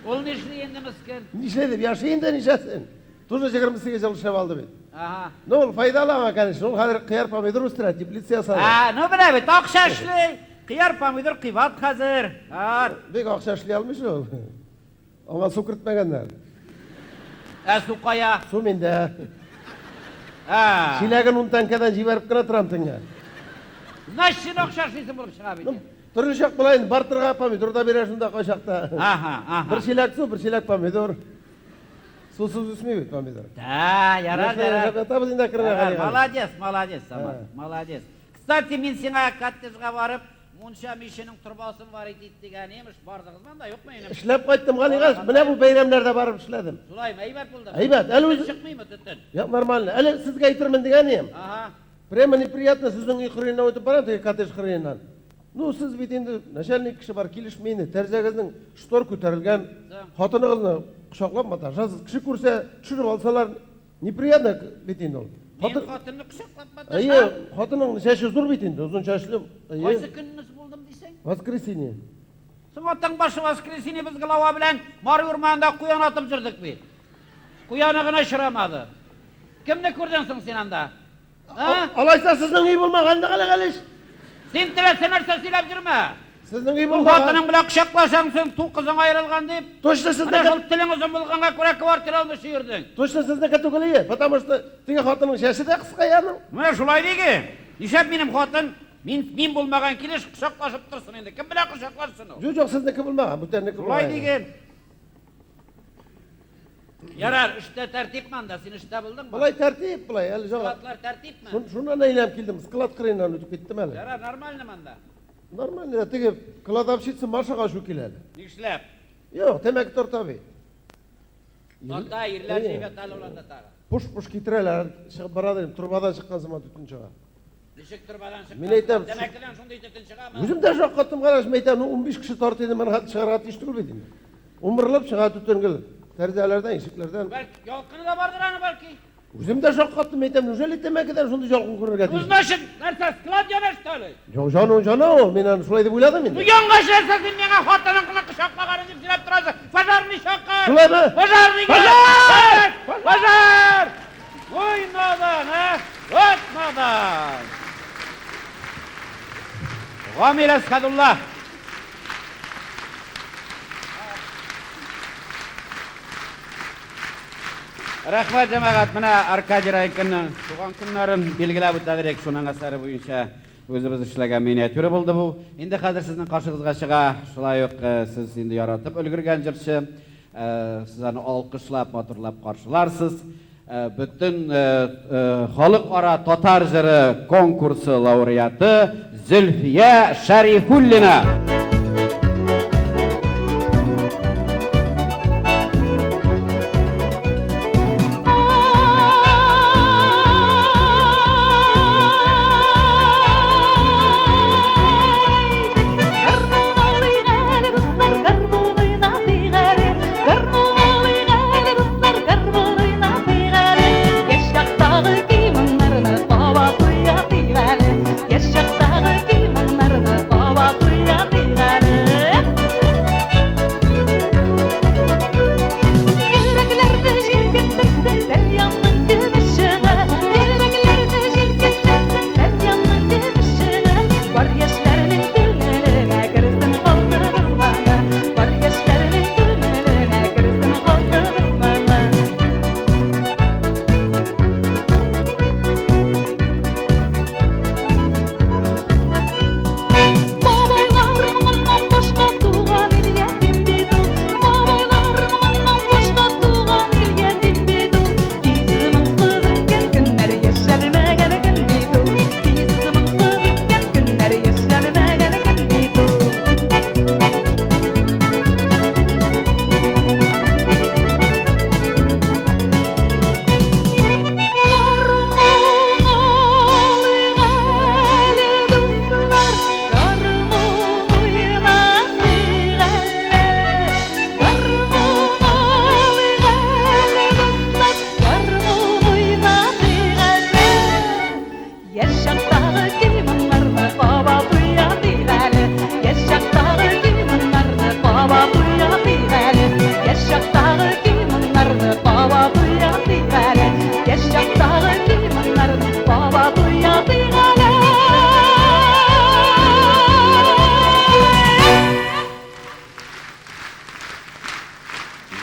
Ул нишли инде мескен?
Нишли дип яши инде, нишләсен? Тоже 28 ел эшләп алды бит.
Ага.
Ну, ул файдалы аңа, конечно. Ул хәзер кыяр, помидор үстерә, теплица ясады.
А, ну менә бит, акча эшли. Кыяр, помидор кыйбат хәзер. А.
Бик акча эшли алмый шул. Аңа су кертмәгәннәр.
Ә су кая?
Су миндә.
Ә.
Чиләген ун тәңкәдән җибәреп кенә торам төнгә.
Значит, син акча эшлисең булып чыга бит.
Ну, төрле чак була инде, бартерга помидор да бирә шунда кайчакта.
Ага, ага.
Бер чиләк су, бер чиләк помидор. Сусыз үсми бит помидор.
Да, ярар, ярар.
Ятабыз инде әкрен генә.
Молодец, молодец, Самат, молодец. Кстати, мин сиңа коттеджга барып, Мунча миченең торбасын варить ит дигән, имеш, бардыгызмы анда, юкмы, инем?
Эшләп кайттым, Гали Галич, менә бу бәйрәмнәрдә барып эшләдем.
Шулаймы, әйбәт булдымы?
Әйбәт, әле
Төтен
үзе-
чыкмыймы, төтен?
Юк, нормально. Әле сезгә әйтермен дигән идем.
Ага.
Прямо неприятно сезнең өй кырыеннан үтеп барам, теге коттедж кырыеннан. Ну, сез бит инде начальник кеше бар, килешми инде. Тәрәзәгезнең штор күтәрелгән, хатыныгызны кочаклап маташасыз. Кеше күрсә, төшереп алсалар, неприятно бит инде ул.
Мин
Хатын
хатынны кочаклап маташам.
Әйе, хатының чәче зур бит инде, озын чәчле. Әйе.
Кайсы көнне булдым дисең?
Воскресенье.
Соң атаң башы воскресенье без голова белән Мари урманында куян атып йөрдек бит. Куяны гына очрамады. Кемне күрдең соң син анда? А?
Алайса сезнең өй булмаган да Гали Галич.
Син теләсә нәрсә сөйләп йөрмә.
Сезнең өй
Ул
булмаган.
хатының белән кочаклашаң соң, ту кызың аерылган дип.
Точно
Менә
сезнеке.
шул телең озын булганга күрә квартира алмыйча йөрдең.
Точно сезнеке түгел ие, потому что теге хатынның чәче дә кыска аның.
Менә шулай диген. Нишләп минем хатын мин мин булмаган килеш кочаклашып торсын инде? Кем белән кочаклашсын ул?
Юк, юк, сезнеке булмаган, бүтәннеке
Шулай
булган.
диген. Ярар, эштә тәртипме анда? Син эштә булдыңмы?
Болай тәртип, болай, әле жаңа.
Складлар тәртипме?
Шуннан әйләнеп килдем, склад кырыеннан үтеп киттем әле.
Ярар, нормальнымы анда?
Нормально, теге кладовщица Машага шу килә әле.
Нишләп?
Юк, тәмәке тарта бит.
Тарта, ирләр
Әйе.
җыйган әле ул анда тагы.
Пуш-пуш китерәләр, чыгып бара дим, трубадан чыккан сыман төтен чыга.
Ничек торбадан чыккан?
Мин әйтәм,
Тәмәкедән шундый төтен чыгамы?
Үзем дә шаккаттым, караш, мин әйтәм, ну 15 кеше тарта инде, моны хәтта чыгарга тиеш түгел бит инде. Умырылып чыга төтен гел. Тәрәзәләрдән, ишекләрдән.
Бәлки, ялкыны да бардыр аны бәлки.
Үзем дә шаккаттым, әйтәм, неужели тәмәкедән шундый ялкын күрергә
Ну,
тиеш?
значит, нәрсә, склад яна что ли?
Юк, җаның җана ул, мин аны шулай дип уйладым
Ну,
инде.
янгач нәрсә син миңа хатының гына кочаклаганы дип сөйләп торасың. Пожарный чакыр!
Шулаймы?
Пожарный
Пожар!
Пожар! Ой, надан, а? Вот надан! Гамил Әсхәдулла. Рәхмәт, җәмәгать. Менә Аркадий Райкинның туган көннәрен билгеләп үтәдерек. Шуның әсәре буенча үзебез эшләгән миниатюра булды бу. Инде хәзер сезнең каршыгызга чыга. Шулай ук сез инде яратып өлгергән җырчы. Сез аны алкышлап, матурлап каршыларсыз. Бөтен халыкара татар җыры конкурсы лауреаты Зөлфия Шәрифуллина.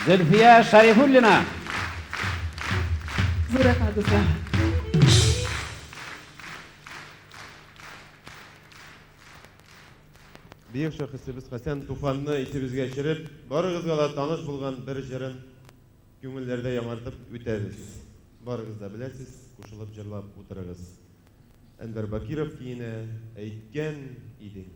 Зөлфия Шәрифуллина.
Зур рәхмәт, дуслар.
Бөек шәхесебез Хәсән Туфанны исебезгә төшереп, барыгызга да таныш булган бер җырын күңелләрдә яңартып үтәбез. Барыгыз да беләсез, кушылып җырлап утырыгыз. Әнвәр Бакиров көенә әйткән идең.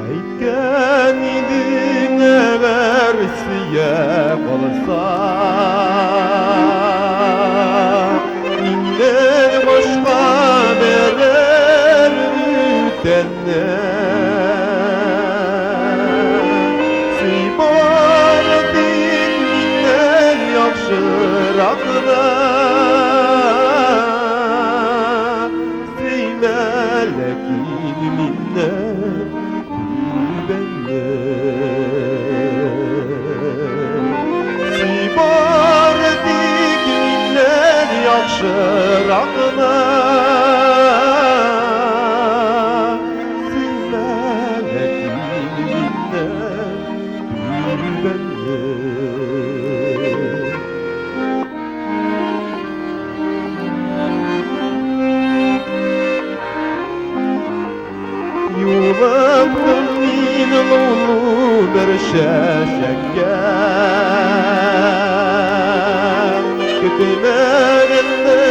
Әйткән идең әгәр сөя калса, Миннән башка берәр бүтәнне. Сөй бары тик миннән яхшыракны. Сөймә ләкин миннән түбәнне. Сөй бары тик миннән яхшыракны. Сөймә ләкин миннән түбәнне. Юлыктым мин лулу бер чәчәккә. Көтмәгәндә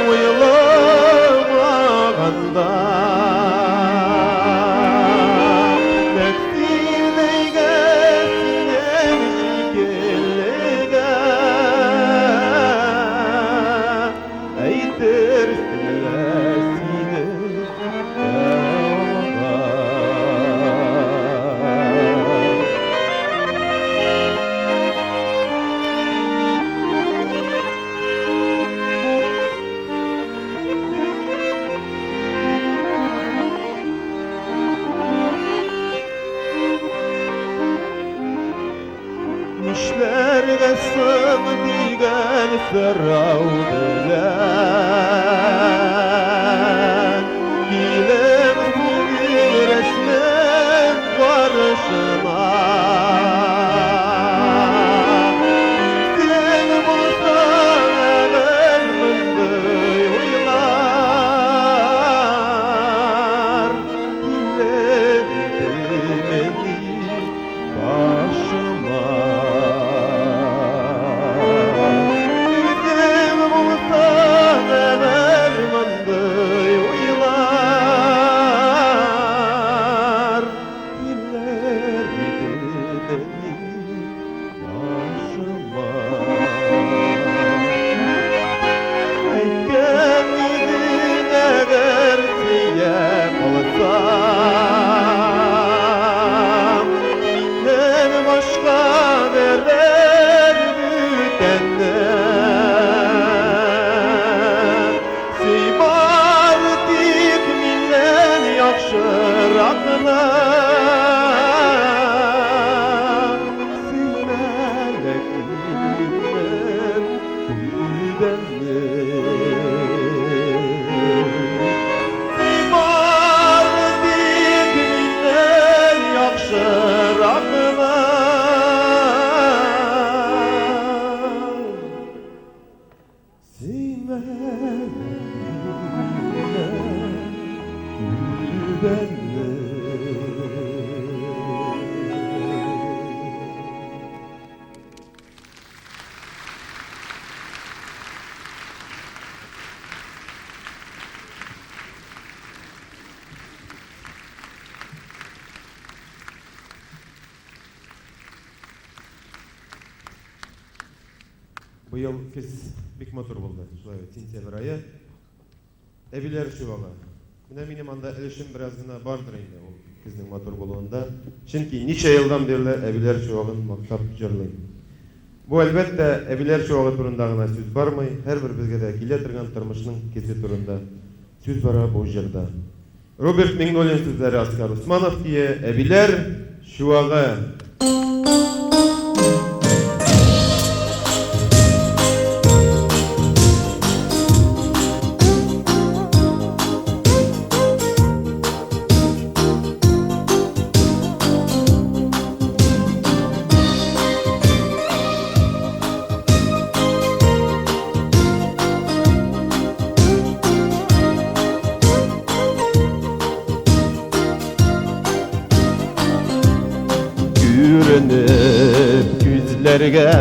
уйламаганда. Нәкъ синегә, синең шикеллегә. Әйтерсең лә сине алган. Нишләргә соң дигән сорау белән Киләм синең рәсмең каршына. Син булсаң әгәр мондый уйлар килер идемени башыма? Үзең булсаң әгәр мондый уйлар килер идемени башыма? Әйткән идең әгәр сөя калсам, Миннән башка берәр бүтәнне. Сөй бары тик миннән яхшыракны. Сөймә ләкин миннән түбәнне. Сөй бары тик миннән яхшыракны. Сөймә ләкин миннән түбәнне. Быел көз бик матур булды. Шулай бит, сентябрь ае. Әбиләр чуагы. Менә минем анда өлешем бераз гына бардыр инде ул көзнең матур булуында. Чөнки ничә елдан бирле әбиләр чуагын мактап җырлыйм. Бу, әлбәттә, әбиләр чуагы турында гына сүз бармый, һәрбер безгә дә килә торган тормышның көзе турында сүз бара бу җырда. Роберт Миңнуллин сүзләре, Аскар Усманов көе, Әбиләр чуагы. Күренеп күзләргә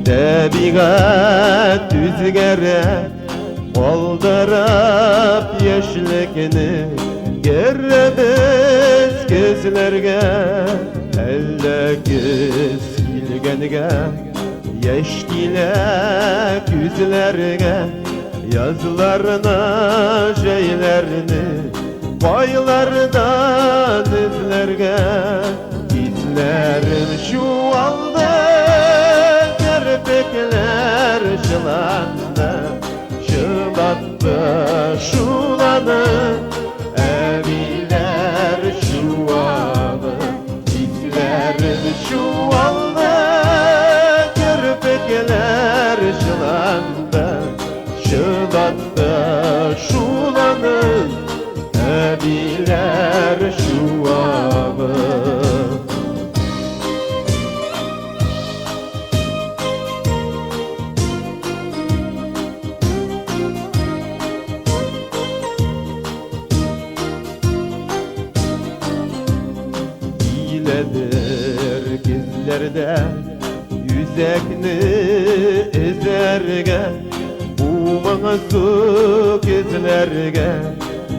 Табигать үзгәрә Калдырып яшьлекне Керәбез көзләргә Әллә көз килгәнгә Яшь килә күзләргә Язларны, җәйләрне Кайлардан эзләргә Хисләрем чуалды Керпекләр чыланды Чылатты шуланы Әбиләр чуагы Хисләрем чуалды Керпекләр чыланды Чылатты шуланы Әбиләр чуагы. Киләдер көзләрдә Үзәкне эзәргә Бу моңсу көзләргә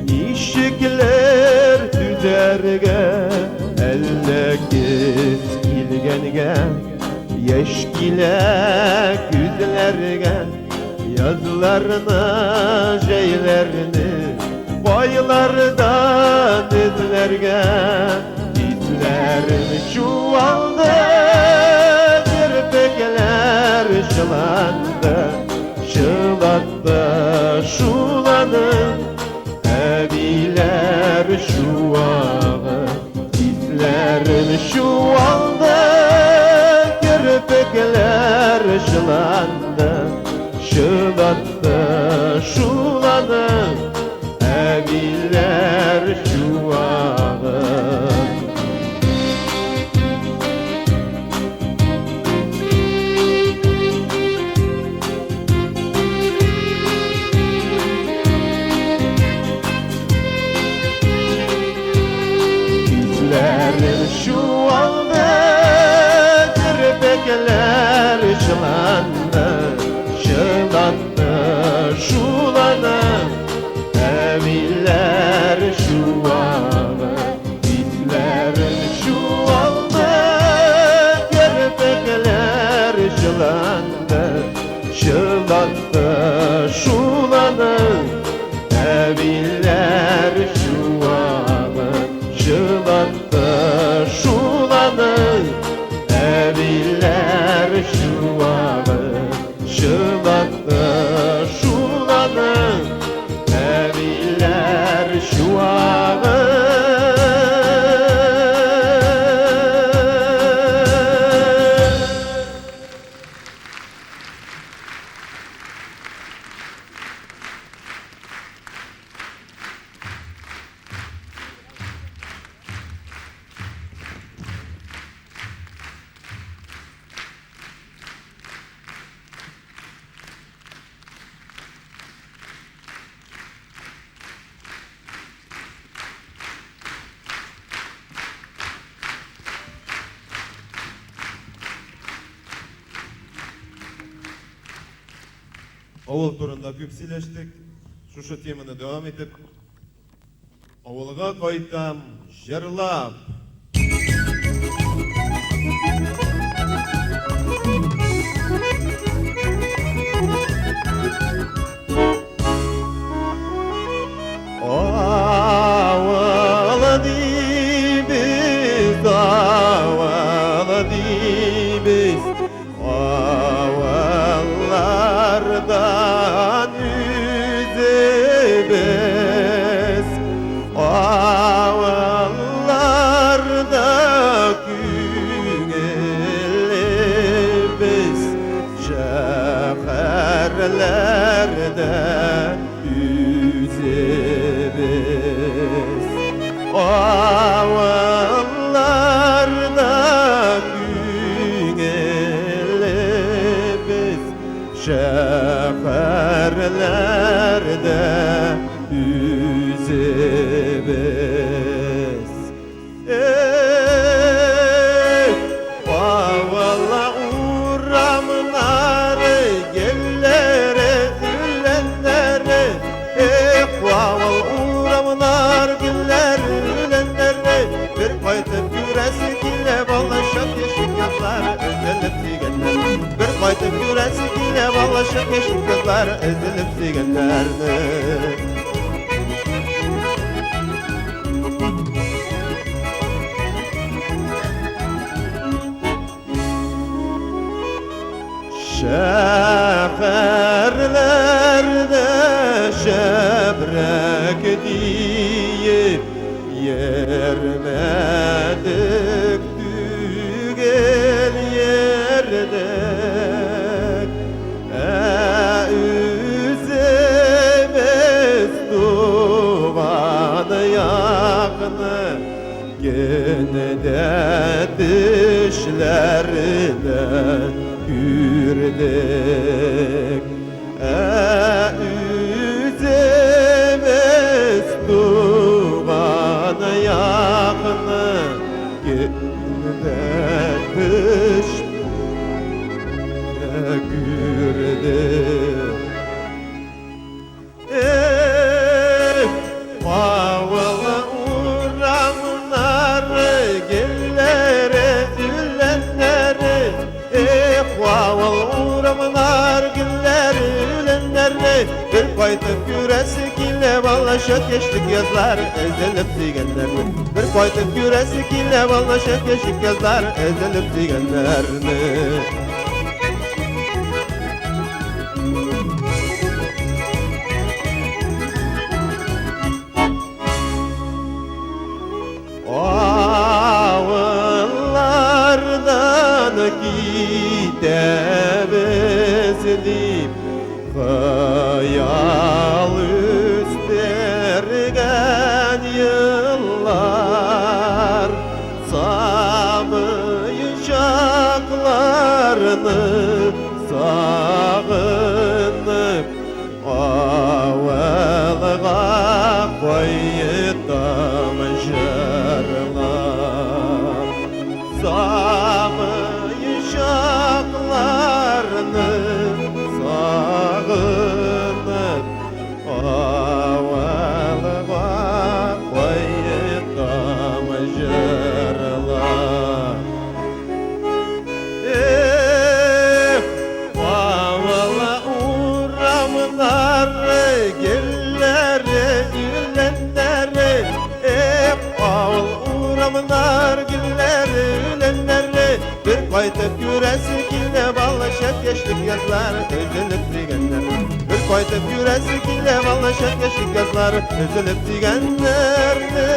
Ничекләр түзәргә Әллә көз килгәнгә Яшь килә күзләргә Язларны, җәйләрне Кайлардан эзләргә Хисләрем чуалды Керпекләр чыланды Чылатты шуланы Әбиләр чуагы Хисләрем чуалды Керпекләр чыланды Чылатты шуланы Әбиләр чуагы. Хисләрем чуалды, керпекләр чыланды, чылатты шуланы, әбиләр чуагы. Хисләрем чуалды, керпекләр чыланды, чылатты шуланы, әбиләр чуагы. Чылатты шуланы, әбиләр чуагы. Чылатты шуланы, әбиләр чуагы. Авыл турында күп сөйләштек. Шушы теманы дәвам итеп, авылга кайтам җырлап. Авыл дибез, авыл дибез, авыллардан үзебез. Авылларда күңел күрәсе килә балачак яшьлек язлары, өзелеп сөйгәннәрне. Бер кайтып күрәсе килә балачак яшьлек язлары, өзелеп сөйгәннәрне. Шәһәрләрдә шәбрәк диеп йөрмәдек түгел йөрдек. Ә үзебез туган якны көн дә төшләрдә күрдек. Ә үзебез туган якны көн дә төштә күрдек. Эх, авыл урамнары, гөлләре, үләннәре. Эх, авыл урамнар, гөлләре, үләннәре. Бер кайтып күрәсе килә балачак яшьлек язлары, өзелеп сөйгәннәрне. Бер кайтып күрәсе килә балачак яшьлек язлары, өзелеп сөйгәннәрне. Авыллардан китәбез дип хыял үстергән еллар, сабый чакларны сагынып авылга кайтам җырлап. Сабый чакларны сагынып авылга кайтам җырлап. Эх, авыл урамнары, гөлләре, үләннәре. Эх, авыл урамнар, гөлләре, үләннәре. Бер кайтып күрәсе килә балачак яшьлек язлары, өзелеп сөйгәннәрне. Бер кайтып күрәсе килә балачак яшьлек язлары, өзелеп сөйгәннәрне.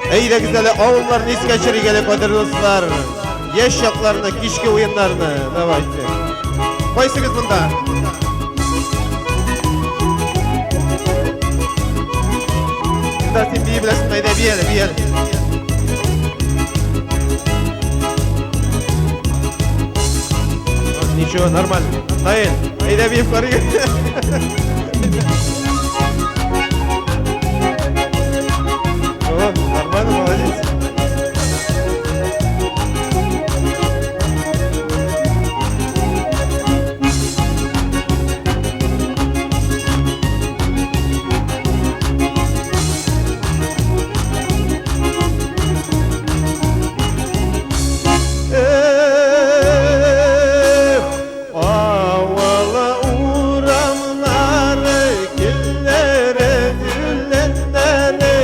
Әйдәгез әле авылларны искә төшерик әле, кадерле дуслар. Яшь чакларны, кичке уеннарны. Давайте. Кайсыгыз монда? Илдар, син бии беләсең, әйдә бии әле, бии әле. Ничего, нормально. Наил, әйдә биеп карыйк. О, нормально, молодец. Эх, авыл урамнары, гөлләре, үләннәре.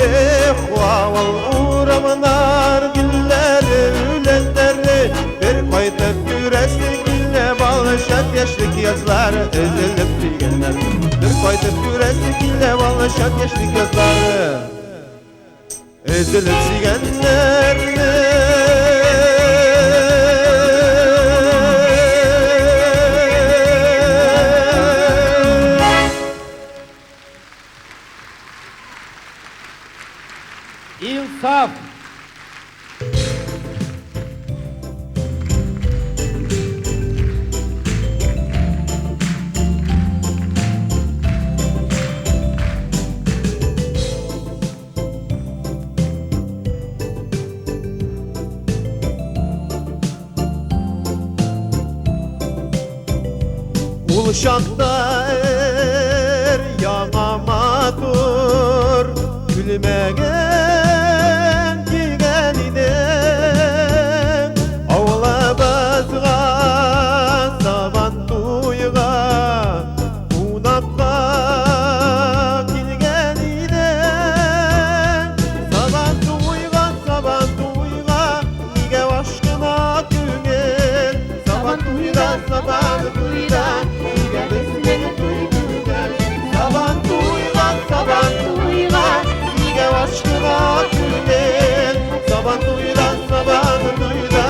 Эх, авыл урамнар, гөлләре, үләннәре. Бер кайтып күрәсе килә балачак яшьлек язлары, өзелеп сөйгәннәрне. Бер кайтып күрәсе килә балачак яшьлек язлары, өзелеп сөйгәннәрне.
Илсаф!
Ул чакта яңа матур Күлмәген кигән идең Авылыбызга Сабан туйга Кунакка килгән идең Сабан туйга, сабан туйга Нигә ашкына күңел Сабан туйда, сабан туйда Нигә безнең туй түгел Сабан туйга, сабан туйга Нигә ашкына күңел Сабан туйда, сабан туйда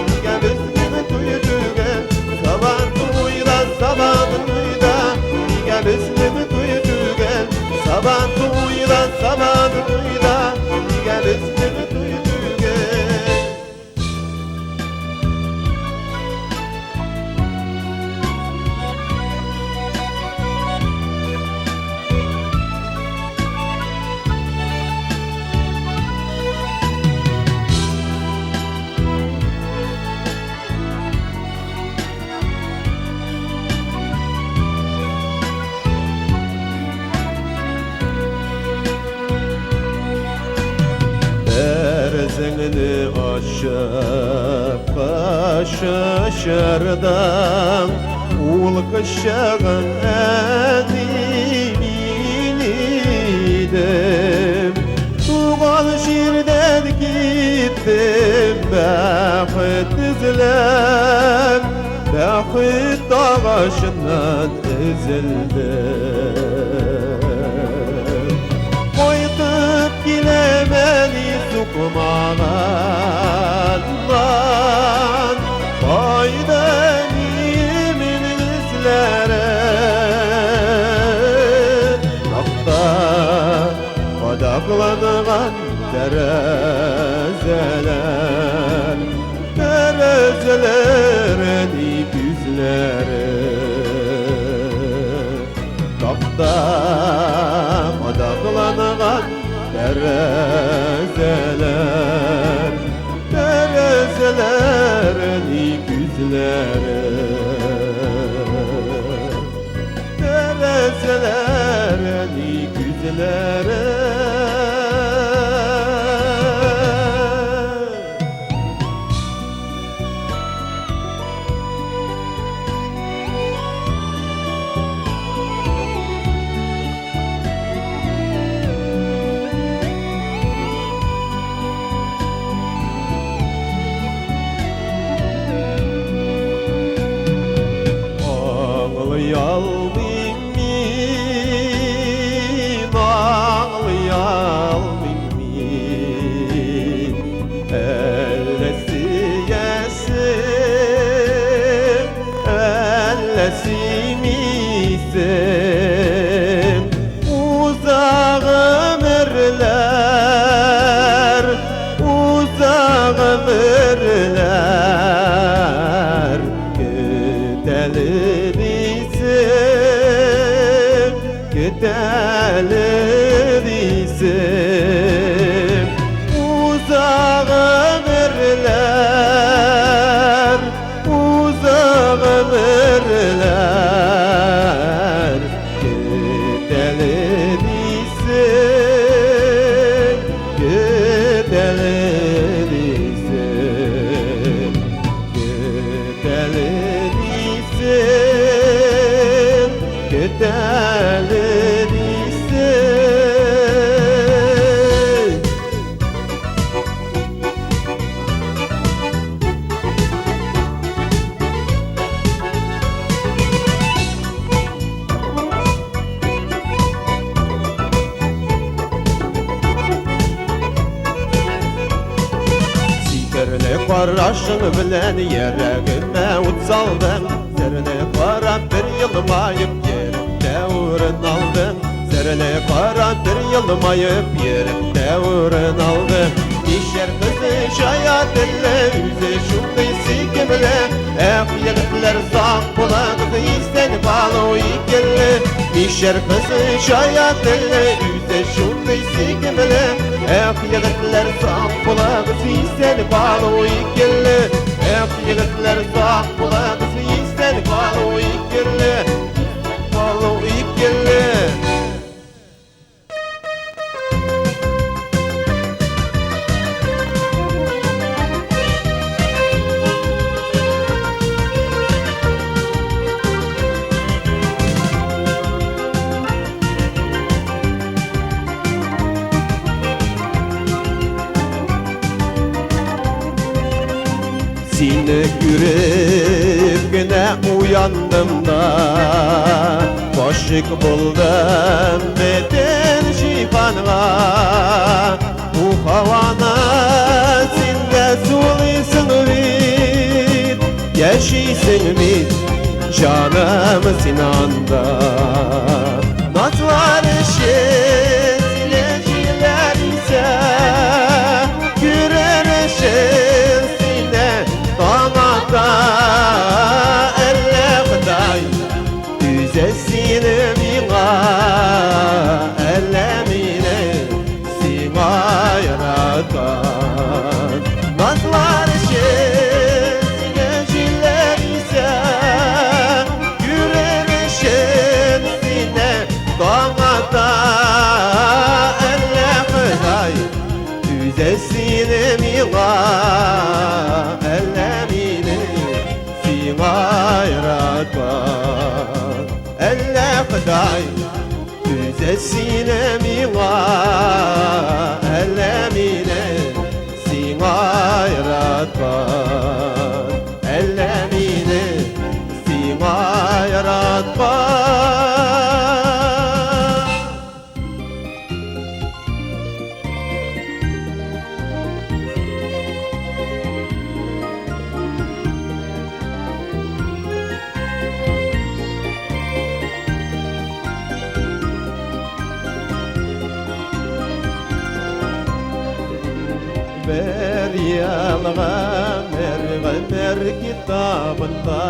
Нигә безнең туй түгел Сабан туйда, сабан туйда Нигә безнең туй түгел Сабан туйда, сабан туйда Нигә безнең туй түгел Тәрәзәңне ачып кашышырдан Ул кочагың әни мин идем Туган җирдән киттем бәхет эзләп Бәхет агачыннан өзелдем Кайтып киләм әни сукмагыннан Кайда әниемнең эзләре Такта кадакланган тәрәзәләр Тәрәзәләр әни күзләре Такта кадакланган тәрәзәләр Тәрәзәләр әни күзләре Тәрәзәләр әни күзләре Аңлый алмыйм мин, аңлый алмыйм мин. Әллә сөясең, әллә сөймисең. Уза гомерләр, уза гомерләр. Көтәле дисем, көтәле дисем. Уза гомерләр, уза гомерләр. Көтәле дисем, көтәле дисем. Көтәле дисем, көтәле дисем. Сикерле карашың белән йөрәгемә ут салдың Серле карап бер елмаеп йөрәктә урын алдың Серле карап бер елмаеп йөрәктә урын алдың Мишәр кызы чая телле, үзе шундый сөйкемле Эх, егетләр сак булыгыз, исән калу икеле Мишәр кызы чая телле, үзе шундый сөйкемле Эх, егетләр сак булыгыз, исән калу икеле Эх, егетләр сак булыгыз, исән калу икеле Калу икеле. Сине күреп кенә уяндым да, Гашыйк булдым бөтен җиһанга. Бу һаваны син дә сулыйсың бит, Яшисең бит, җаным, син анда. Назлар өчен сине җилләр исә, Күрер өчен сине таң ата. Әллә Ходай үзе сине миңа, Әллә мине сиңа яраткан. Назлар өчен сине җилләр исә, Күрер өчен сине таң ата. Әллә Ходай үзе сине миңа, Әллә мине сиңа яраткан. Әллә Ходай үзе сине миңа, Әллә мине сиңа яраткан. Әллә мине сиңа яраткан. Бер елга гомер китабында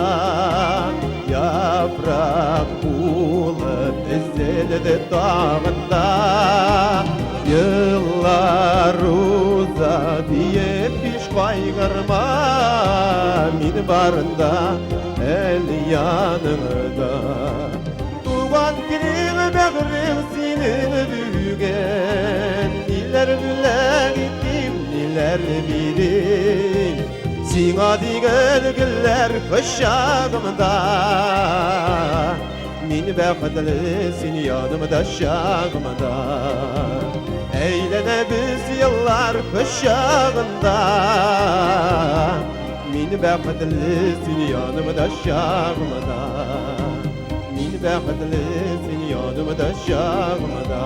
Яфрак булып өзелде тагын да. Еллар уза диеп һич кайгырма, Мин барында әле яныңда. Туган телең, бәгърем, синең бүген, Ниләр бүләк итим, ниләр бирим? Сиңа дигән гөлләр кочагымда. Мин бәхетле син янымда чагымда. Әйләнәбез еллар кочагында. Мин бәхетле син янымда чагымда. Мин бәхетле син янымда чагымда.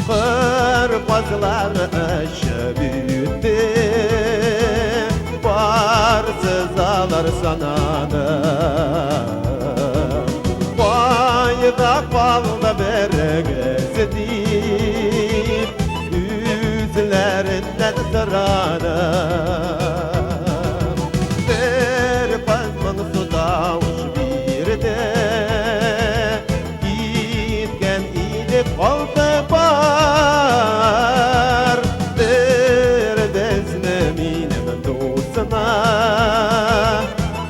Кыр казлары очып үтте, Барсыз алар санады. Кайда калды берегез дип, Үзләреннән сорадым. Бер каз моңсу тавыш бирде, Киткән идек алты пар. Бер безне минем дусына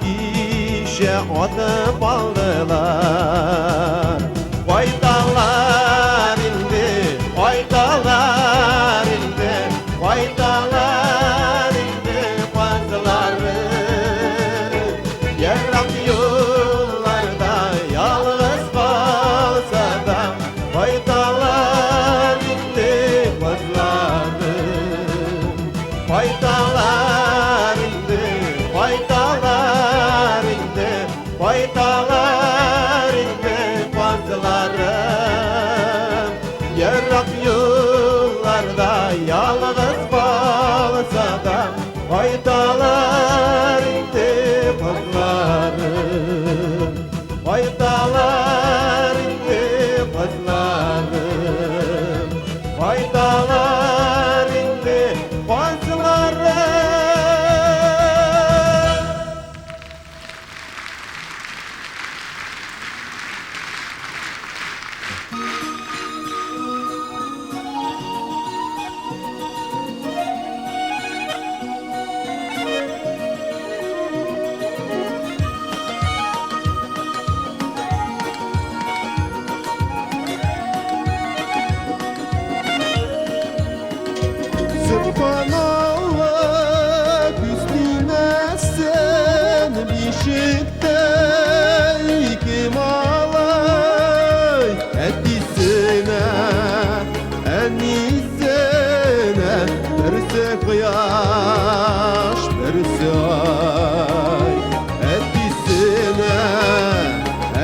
Кичә атып алдылар. Кайталар инде, кайталар инде, Кайталар инде казлары. Ерак юлларда ялгыз калса да, Кайталар инде казлары. Кайталар инде, кайталар инде, Кайталар инде казлары. Ерак юлларда ялгыз калса да, Кайталар инде казлары. Кайталар инде казлары. Кайталар инде казлары. бишектә ике малай, әтисенә, әнисенә, берсе кояш, берсе ай. Әтисенә,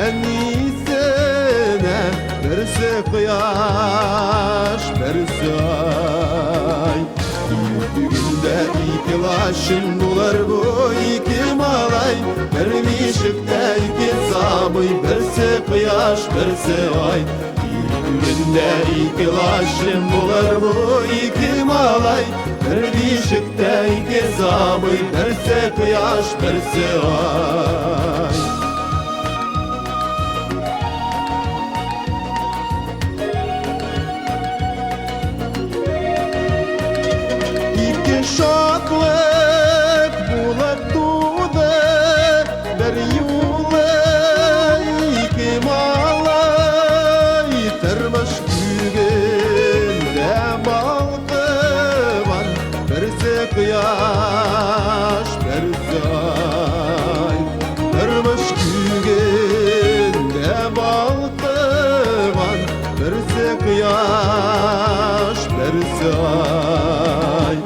әнисенә, берсе кояш, берсе ай. Күгендә ике лачын булыр бу ике малай, бер бишектә ике сабый, берсе кояш, берсе ай. Күгендә ике лачын булыр бу ике малай, бер бишектә ике сабый, берсе кояш, берсе ай. Ике шатлык булып туды, бер юлы ике малай, тормыш күгендә балкыган, берсе кояш, берсе ай. Тормыш күгендә балкыган, берсе кояш, берсе ай.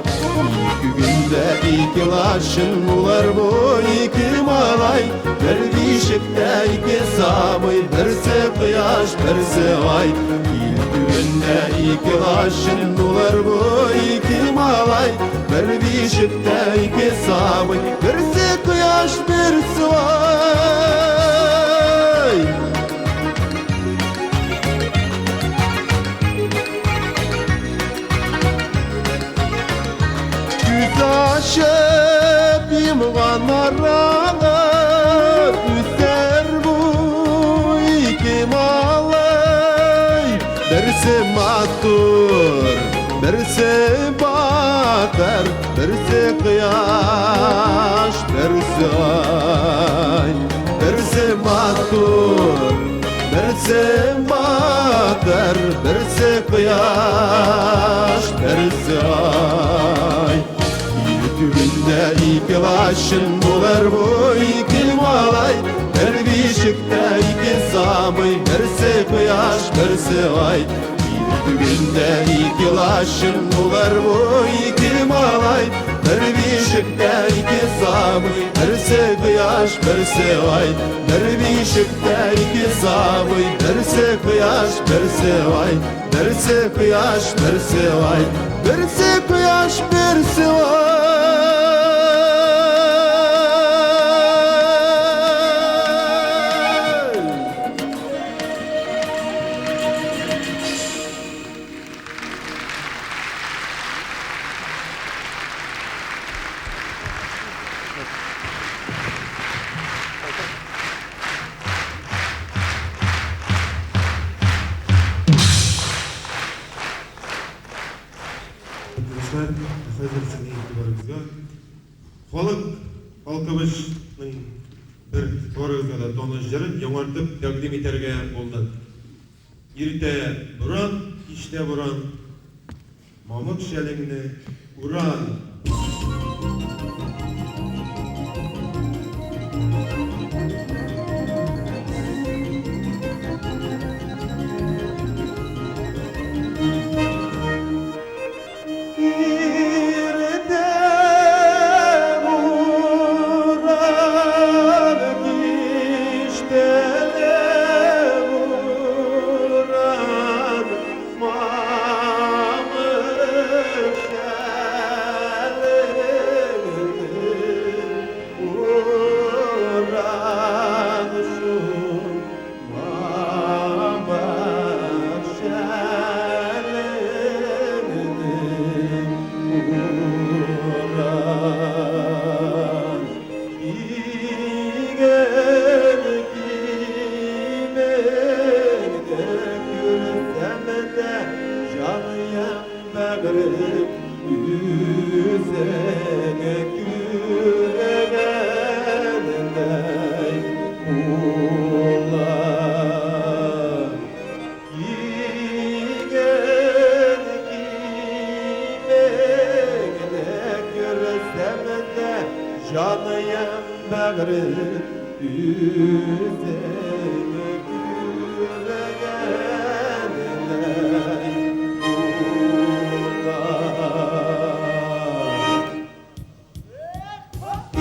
Күгендә ике лачын булыр бу ике малай, бер бишектә ике сабый, берсе кояш, берсе ай. Күгендә ике лачын булыр бу ике малай, бер бишектә ике сабый, берсе кояш, берсе ай. Күз ачып йомган арада үсәр бу ике малай, берсе матур, берсе батыр, берсе кояш, берсе ай. Берсе матур, берсе батыр, берсе кояш, берсе ай. Күгендә ике лачын булыр бу ике малай, бер бишектә ике сабый, берсе кояш, берсе ай. Күгендә ике лачын булыр бу ике малай, бер бишектә ике сабый, берсе кояш, берсе ай. Бер бишектә ике сабый, берсе кояш, берсе ай. Берсе кояш, берсе ай. Берсе кояш, берсе ай.
Дуслар, хәзер сезнең игътибарыгызга халык халкыбызның бер барыгызга да таныш җырын яңартып тәкъдим итәргә булдык. Иртә буран, кичтә буран, мамык шәлеңне уран.
Иртә буран, кичтә дә буран, мамык шәлеңне Бәгърем, үзең күргәндәй була.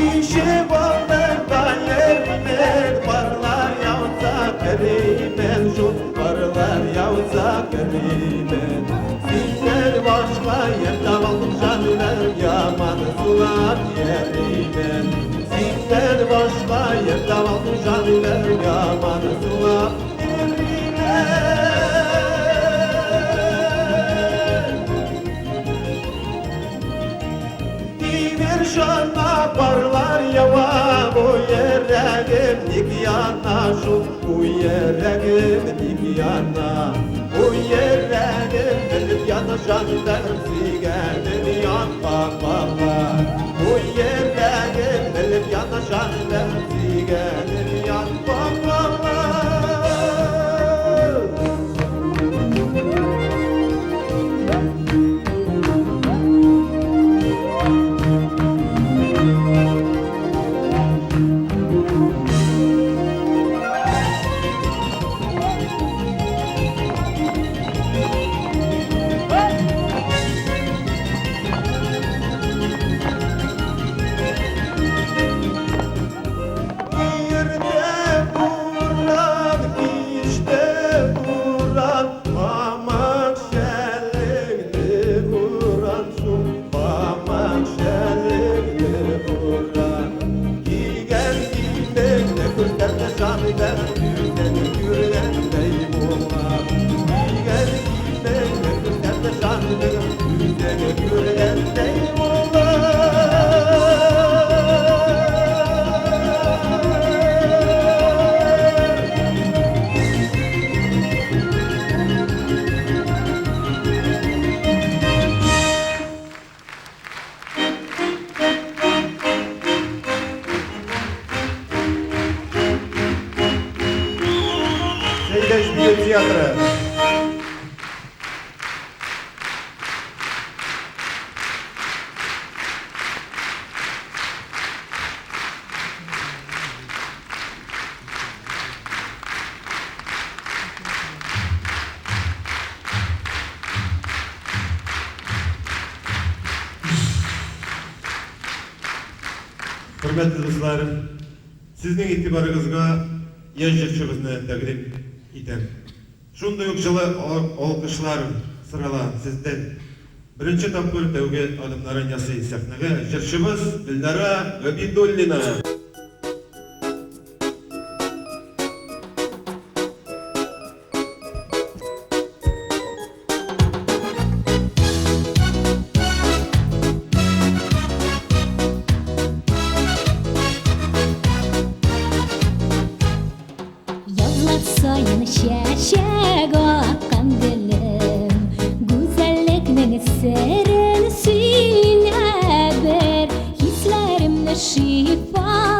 Ишегалдында йөрмен, карлар яуса керимен, шул карлар яуса керимен. Синнән башка ел табалдым, җаным, яман сулап йөримен. Синнән башка ел табалдым, җаным, яман сулап йөримен. Тимер чана парлар ява, бу йөрәгем ник яна шул, бу йөрәгем ник яна. Бу йөрәгем белеп яна, җаным, сөйгәнем янга кала. Бу йөрәгем белеп яна, җаным, сөйгәнем янга кала. Иртә буран, кичтә буран, Мамык шәлеңне уран шул, мамык шәлеңне уран. Кигән киемеңне күрсәтмә, җаным, күздән күргәндәй була. Кигән киемеңне күрсәтмә, җаным, күздән күргәндәй була. Сәйдәш бию театры. Хөрмәтле дуслар, сезнең игътибарыгызга яшь җырчыбызны тәкъдим итәм. Шундый ук җылы алкышлар сорала сездән. Беренче тапкыр тәүге адымнарын ясый сәхнәгә җырчыбыз Гөлнара Габидуллина.
Язлар саен чәчәк аткан гөлем, Гүзәллекнең серен сөйлә бер, Хисләремне шифа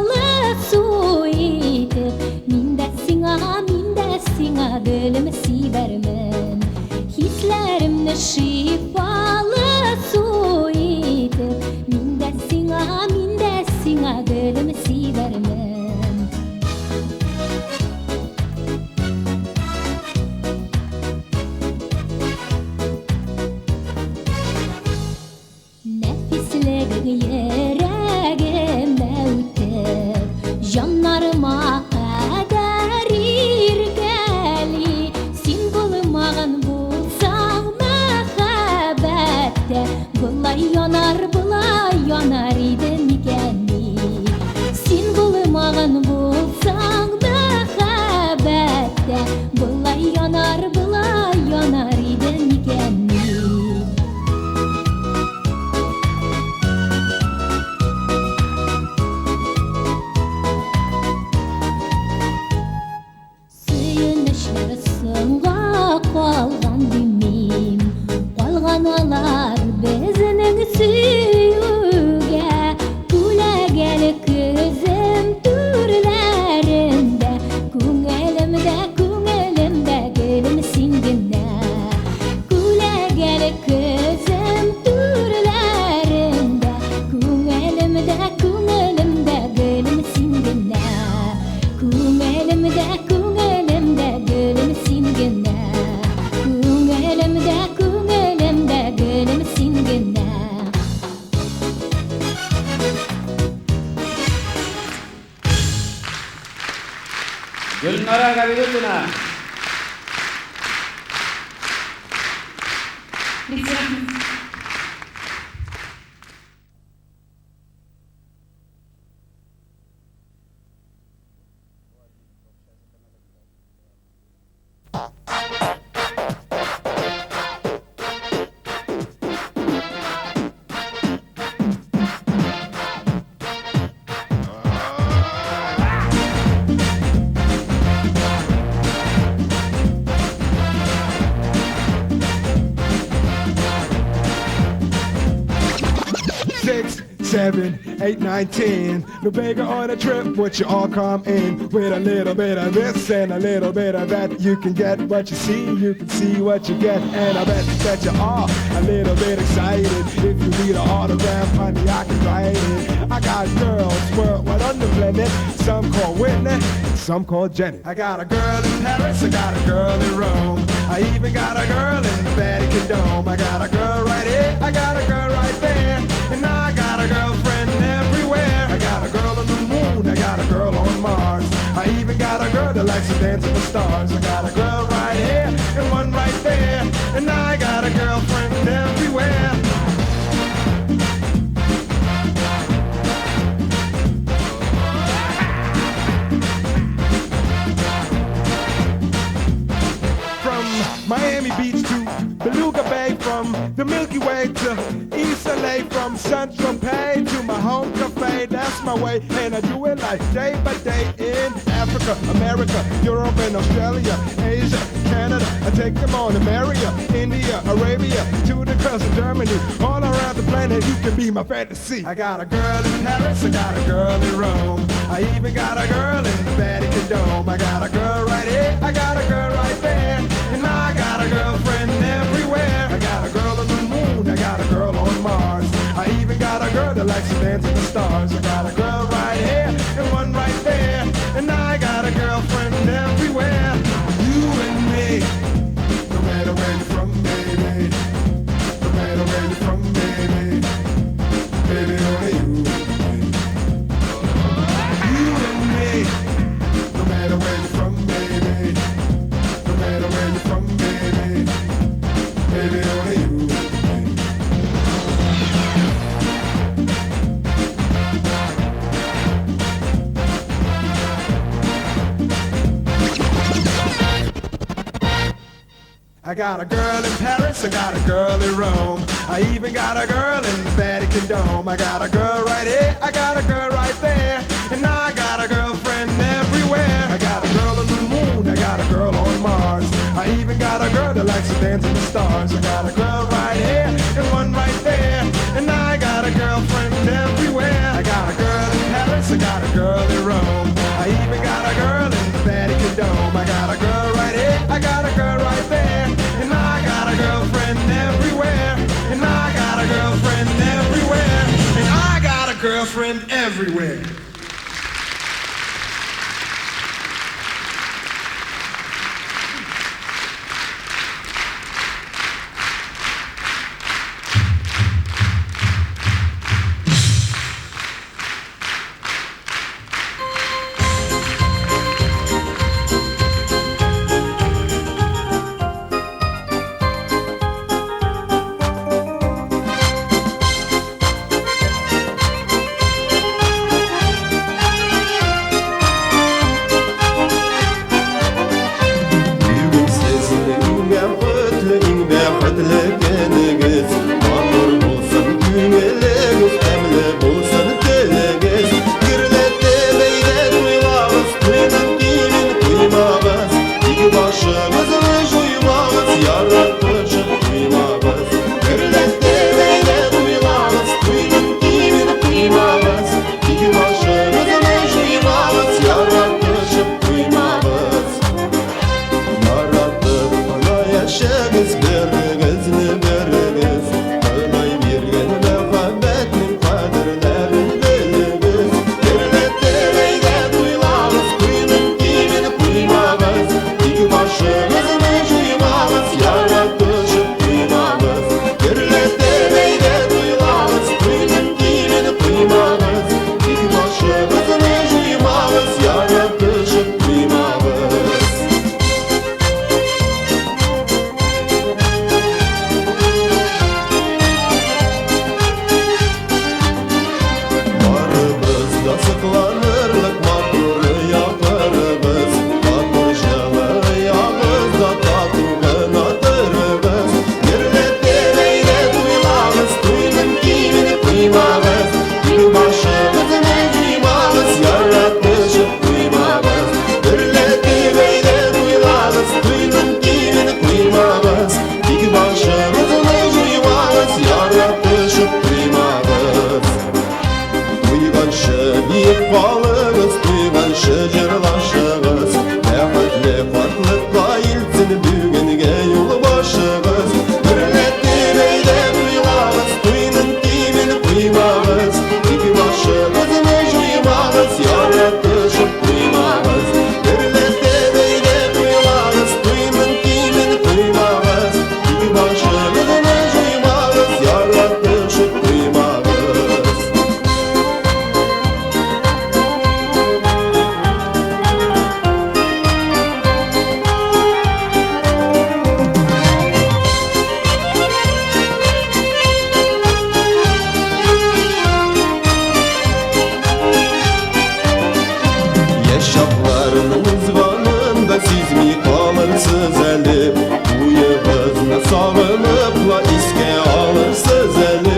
Гөлнара Габидуллина.
Бик зур рәхмәт.
Six, 7, 8, 9, 10. No bigger on a trip, would you all come in with a little bit of this and a little bit of that? You can get what you see, you can see what you get, and I bet that you are a little bit excited. If you need an autograph, honey, I can write it. I got girls worldwide on the planet, some call Whitney, some call Jenny. I got a girl in Paris, I got a girl in Rome. I even got a girl in the Vatican Dome. I got a girl right here, I got a girl right there, and I got a girlfriend everywhere. I got a girl on the moon, I got a girl on Mars. I even got a girl that likes to dance with the stars. I got a girl right here and one right there, and I got a girlfriend everywhere. From Miami Beach to Beluga Bay, from the Milky Way to East LA, from Central Pay to my home cafe. That's my way, and I do it like day by day in Africa, America, Europe, and Australia, Asia, Canada. I take them on America, India, Arabia, to the crest of Germany, all around the planet. You can be my fantasy. I got a girl in Paris, I got a girl in Rome. I even got a girl in the Vatican Dome. I got a girl right here, I got a girl right there, and I got a girlfriend everywhere. I got a girl on the moon, I got a girl on Mars. I even got a girl that likes to dance with the stars. I got a girl right here and one right there, and I got a girlfriend everywhere. You and me, no matter where you're from, baby. No matter where you're from, baby. Baby, only you and me. You and me, no matter where you're from, baby. No matter where you're from, baby. Baby, only you and me. I got a girl in Paris, I got a girl in Rome. I even got a girl in the Vatican Dome. I got a girl right here, I got a girl right there, and I got a girlfriend everywhere. I got a girl on the moon, I got a girl on Mars. I even got a girl that likes to dance with the stars. I got a girl right here and one right there, and I got a girlfriend everywhere. I got a girl in Paris, I got a girl in Rome. I even got a girl in the Vatican Dome. I got a girl right here, I got a girl right there, and I got a girlfriend everywhere. And I got a girlfriend everywhere. And I got a girlfriend everywhere.
Чакларның узганын да сизми калырсыз әле. Туегызны сагынып ла искә алырсыз әле.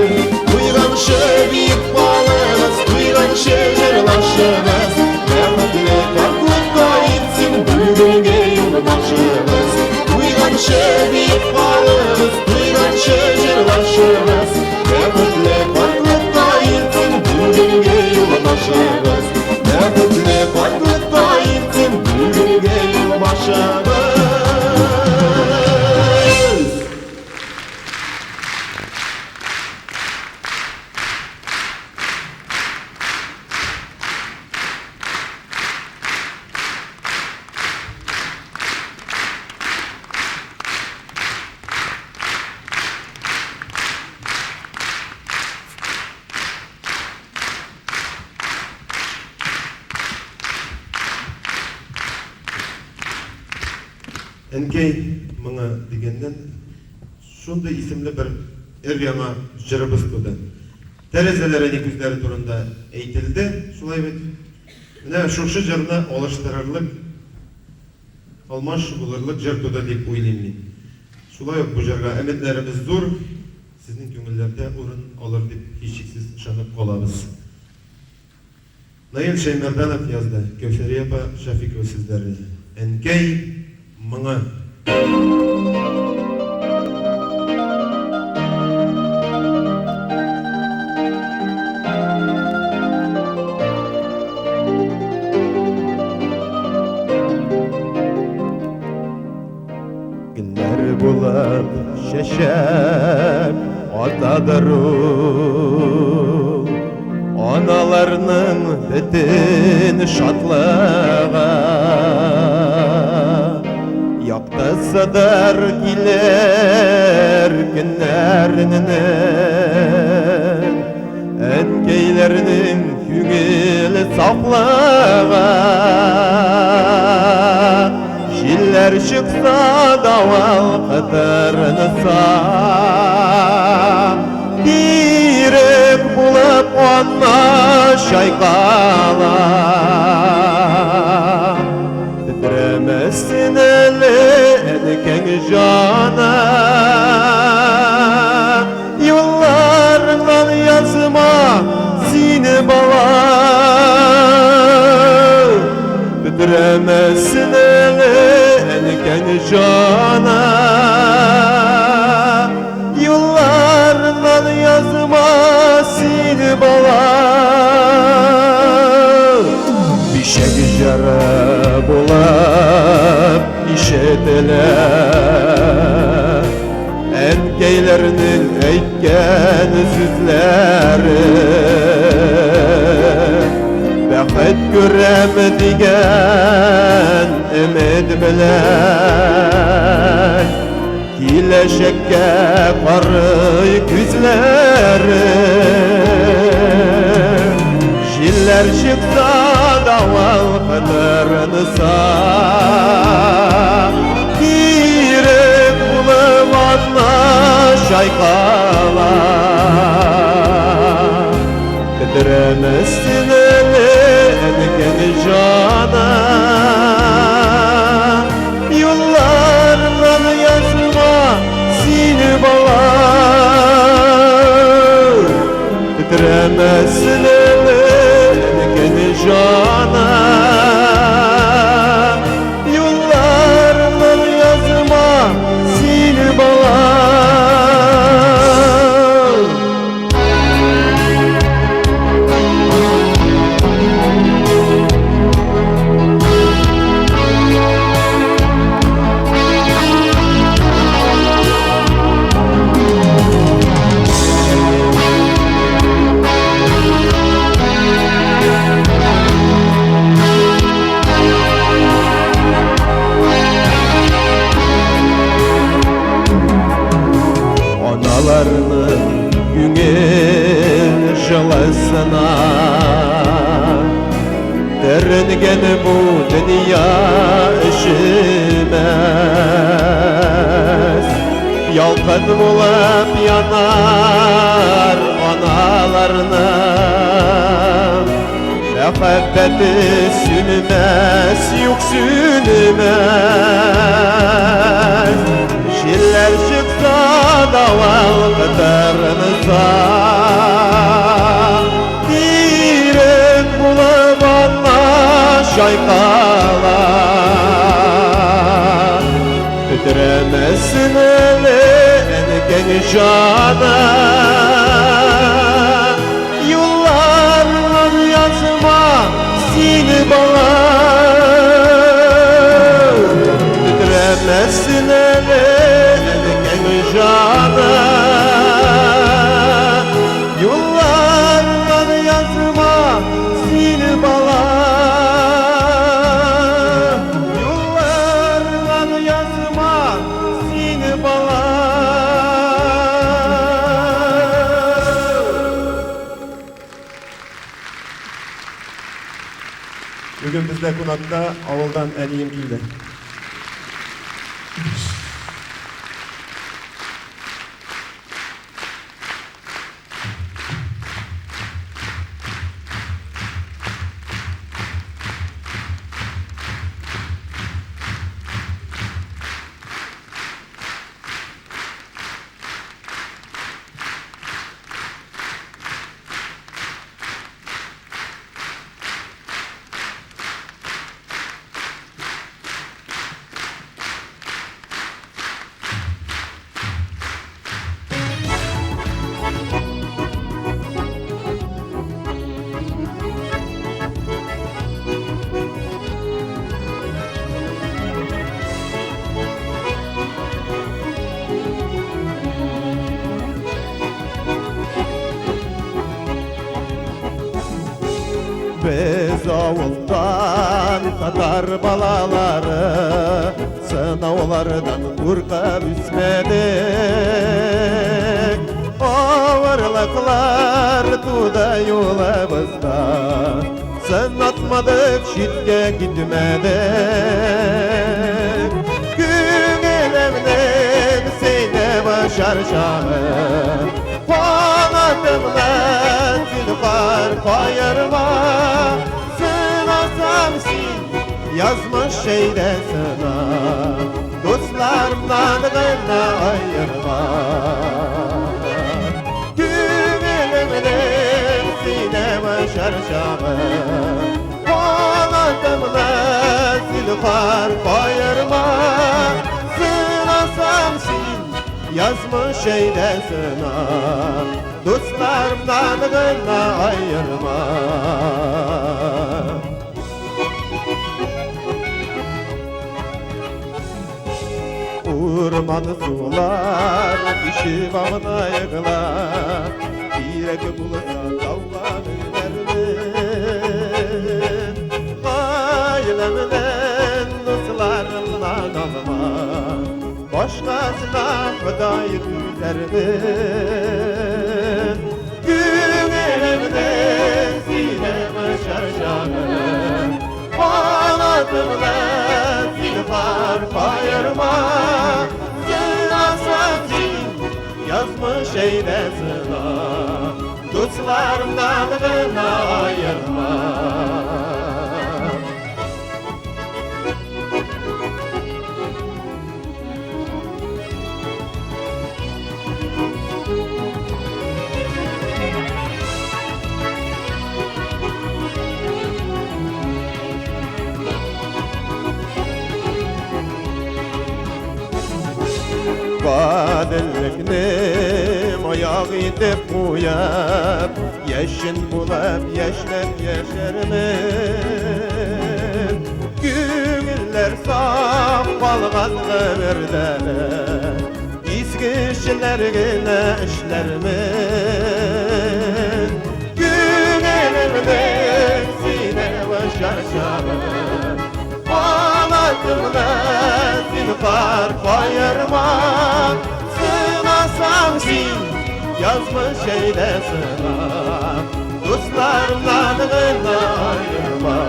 Туйганчы биеп калыгыз, туйганчы җырлашыгыз. Бәхетле картлыкка итсен бүгенге юлбашыгыз. Туйганчы биеп калыгыз, туйганчы җырлашыгыз. Бәхетле картлыкка итсен бүгенге юлбашыгыз. Бәхетле картлыкка итсен бүгенге юлбашыгыз.
Әнкәй моңы дигәннән шундый исемле бер өр-яңа җырыбыз туды. Тәрәзәләр әни күзләре турында әйтелде, шулай бит? Менә шушы җырны алыштырырлык, алмаш булырлык җыр туды дип уйлыйм мин. Шулай ук бу җырга өметләребез зур, сезнең күңелләрдә урын алыр дип һичшиксез ышанып калабыз. Наил Шәймәрданов язды, Кәүсәрия апа Шәфикова сүзләре. Әнкәй моңы.
Гөлләр булып чәчәк атадыр ул, Аналарның бөтен шатлыгы. Яктысыдыр килер көннәрнең, Әнкәйләрнең күңел сафлыгы. Җилләр чыкса, давыл котырынса, Ирек булып ана чайкала. Тетрәмәсен әле әнкәң җаны, Юлларыңнан язма сине бала. Тетрәмәсен әле әнкәң җаны, Юлларыңнан язма сине бала. Бишек җыры булып ишетелә Әнкәйләрнең әйткән сүзләре. Бәхет күрәм дигән өмет белән Киләчәккә карый күзләре. Җилләр чыкса, давыл котырынса, Ирек булып ана чайкала. Тетрәмәсен әле әнкәң җаны, Юлларыңнан язма сине бала. Тетрәмәсен әле әнкәң җаны, Юлларыңнан язма сине бала. Аналарның күңел җылысына Төренгән бу дөнья өшемәс. Ялкын булып янар аналарның.
Мәхәббәте сүнмәс, юк сүнмәс. Җилләр чыкса, давыл котырынса, Тирек булып ана чайкала. Тетрәмәсен әле әнкәң җаны. Юлларыңнан язма син балам. Тетрәмәсен әле әнкәң җаны. Юлларыңнан язма син балам. Юлларыңнан язма син балам.
Бүген бездә кунакта авылдан әнием килде.
Без авылдан татар балалары, сынаулардан куркып үсмәдек. Авырлыклар туды юлыбызда, сынатмадык, читкә китмәдек. Күңелемнең сине башар чагы, Канатымны зинһар каерма. Сынасам син, язмыш әйдә сына, Дусларымнан гына аерма. Күңелемнең сине башар чагы, Канатымны зинһар каерма. Сынасам син, язмыш әйдә сына, Дусларымнан гына аерма. Урман сулар кичеп агына егыла, Кирәк булса тауга менәрмен. Гаиләмнән, дусларымнан алма, Башкасына Ходай түзәрмен. Күңелемнең сине башар чагы, Канатымны зинһар каерма. Сынасам син, язмыш әйдә сына, Дусларымнан гына аерма. Гаделлекне маяк итеп куеп, Яшен булып яшьнәп яшәрмен. Күңелләр саф калган гомердә, Изге эшләр генә эшләрмен. Күңелемнең сине башар чагы, Канатымны зинһар каерма. Сынасам син, язмыш әйдә сына, Дусларымнан гына аерма.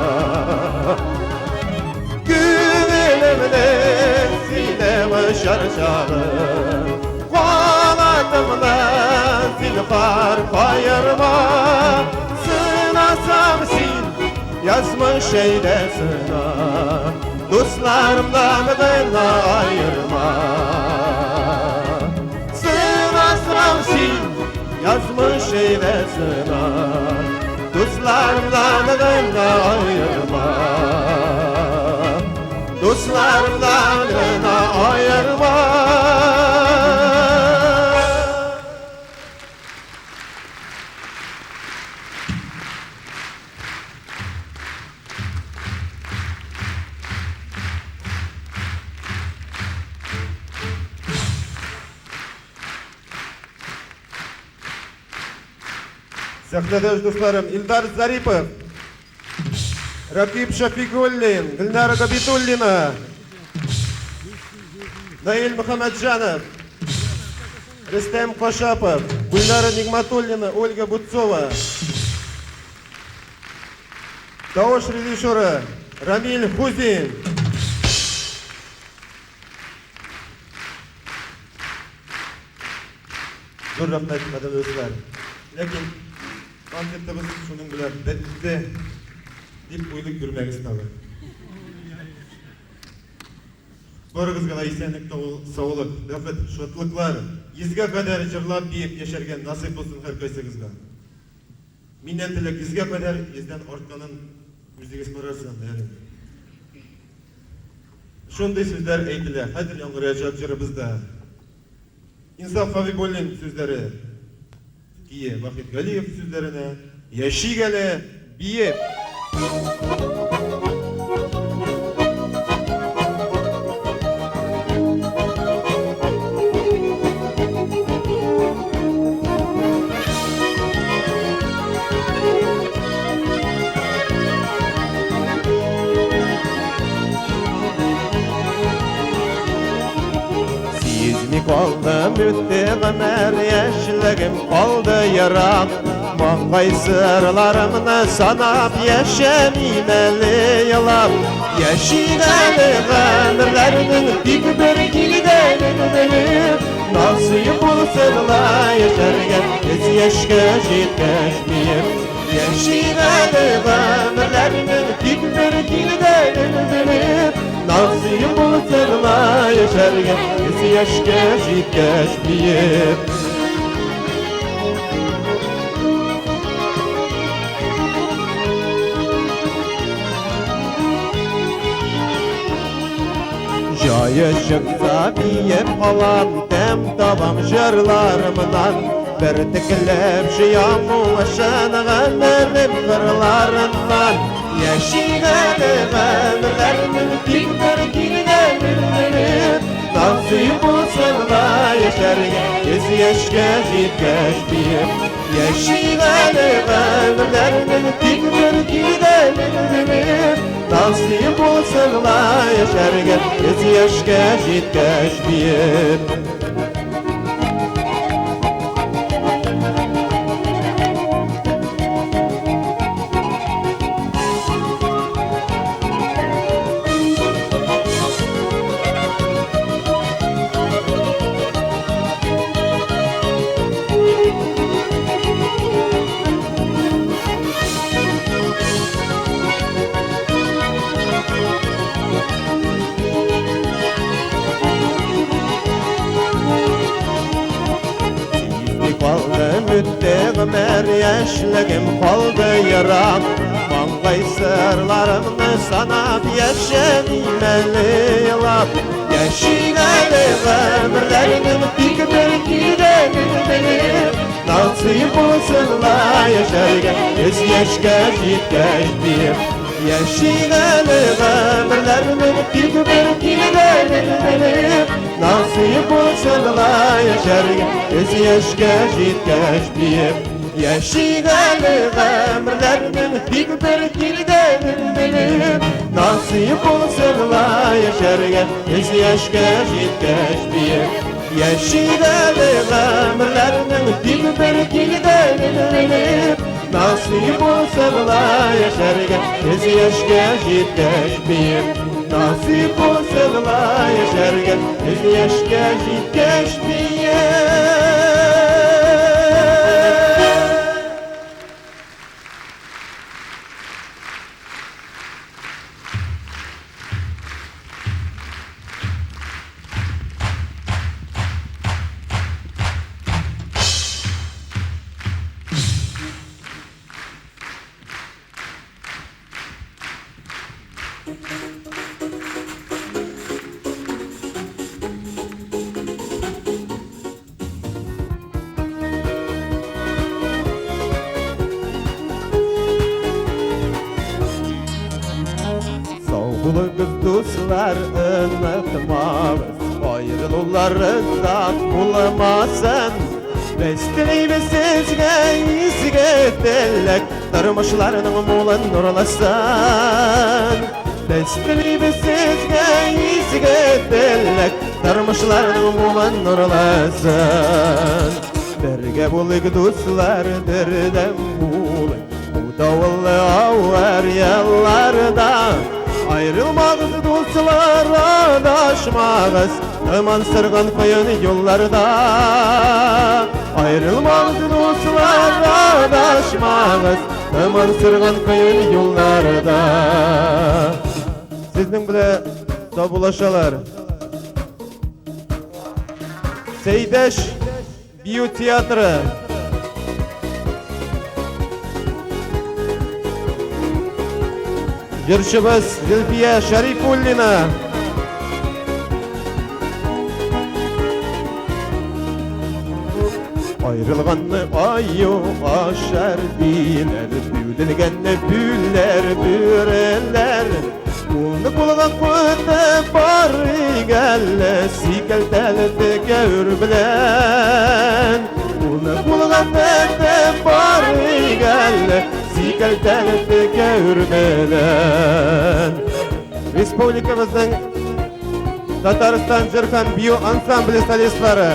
Күңелемнең сине башар чагы, Канатымны зинһар каерма. Сынасам син, язмыш әйдә сына. Дусларымнан гына аерма. Сынасаң син, язмыш әйдә сына. Дусларымнан гына аерма. Дусларымнан гына аерма.
Сәхнәдәш дусларым Илдар Зарипов, Рәкип Шәфигуллин, Гөлнара Габидуллина, Наил Мөхәммәтҗанов, Рөстәм Кашапов, Гөлнара Нигматуллина, Ольга Бутцова. Тавыш режиссеры Рамиль Хузин. Зур рәхмәт, кадерле дуслар. Ләкин концертыбыз шуның белән бетте дип уйлый күрмәгез тагы. Барыгызга да исәнлек, саулык, бәхет, шатлыклар, йөзгә кадәр җырлап, биеп яшәргә насыйп булсын һәркайсыгызга. Миннән теләк йөзгә кадәр, йөздән артканын үзегез карарсыз анда әле. Шундый сүзләр әйтелә хәзер яңгыраячак җырыбызда. Инсаф Хабибуллин сүзләре, кие Вахит Галиев сүзләренә, Яшик әле, биеп!
Сизми калдым, үтте гомер, яшьлегем калды ерак. Маңгай сырларымны санап яшәмим әле елап. Яшик әле гомерләрнең тик бер килгәнен белеп. Насыйп булсын ла яшәргә, йөз яшькә җиткәч биеп. Яшик әле гомерләрнең тик бер килгәнен белеп. Насыйп булсын ла яшәргә, йөз яшькә җиткәч биеп. Җае чыкса биеп алам, тәм табам җырларымнан. Бөртекләп җыям уңышын гомерем кырларыннан. Яшик әле гомерләрнең тик бер килгәнен белеп. Насыйп булсын ла яшәргә, йөз яшькә җиткәч биеп. Яшик әле гомерләрнең тик бер килгәнен белеп. Насыйп булсын ла яшәргә, йөз яшькә җиткәч биеп. Сизми калдым, үтте гомер, яшьлегем калды ерак. Маңгай сырларымны санап яшәмим әле елап. Яшик әле гомерләрнең тик бер килгәнен белеп. Насыйп булсын ла яшәргә, йөз яшькә җиткәч биеп. Яшик әле гомерләрнең тик бер килгәнен белеп. Насыйп булсын ла яшәргә, йөз яшькә җиткәч биеп. Яшик әле гомерләрнең тик бер килгәнен белеп. Насыйп булсын ла яшәргә, йөз яшькә җиткәч биеп. Яшик әле гомерләрнең тик бер килгәнен белеп. Насыйп булсын ла яшәргә, йөз яшькә җиткәч биеп. Насыйп булсын ла яшәргә, йөз яшькә җиткәч биеп. Сау булыгыз, дуслар, онытмагыз, Аерылулар озак булмасын. Без телибез сезгә изге теләк, Тормышларның мулын нурласын. Без телибез сезгә изге теләк, Тормышларның мулын нурласын. Бергә булыйк, дуслар, бердәм булыйк, Бу давыллы авыр елларда. Аерылмагыз, дуслар, адашмагыз, Томан сырган кыен юлларда. Аерылмагыз, дуслар, адашмагыз, Томан сырган кыен юлларда.
Сезнең белән саубуллашалар. Сәйдәш бию театры. Җырчыбыз Зөлфия Шәрифуллина.
Аерылганны аю ашар диләр, Бүленгәнне бүләр бүреләр. Кулны кулга куеп барыйк әле, Сикәлтәле текәүр белән. Кулны кулга тотып барыйк әле, Сикәлтәле текәүр белән.
Республикабызның Татарстан җыр һәм бию ансамбле солистлары.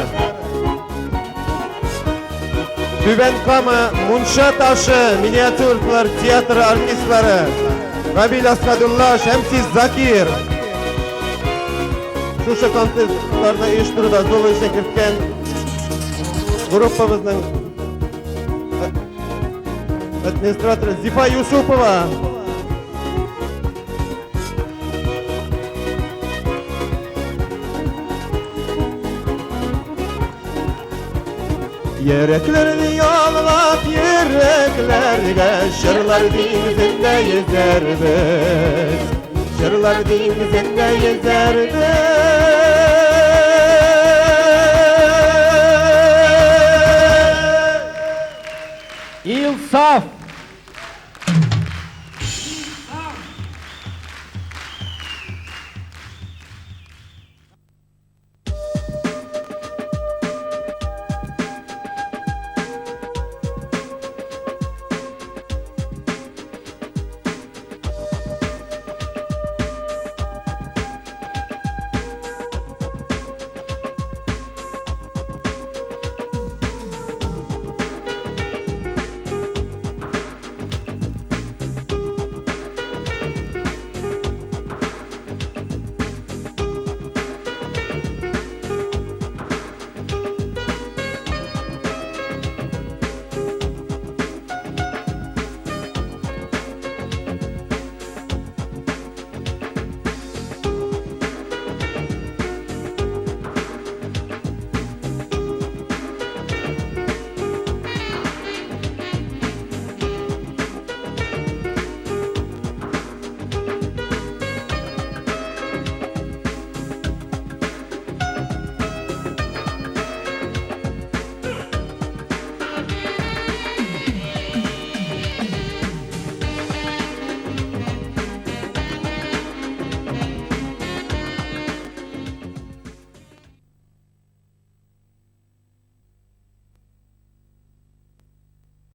Түбән Кама Мунча ташы миниатюралар театры артистлары Равил Асхадулла, Шәмси Закир. Шушы концертларны оештыруда зур өлешен керткән группабызның администраторы Зифа Юсупова.
Йөрәкләрне ялгап йөрәкләргә Җырлар диңгезендә йөзәрбез. Җырлар диңгезендә йөзәрбез.
Илсаф!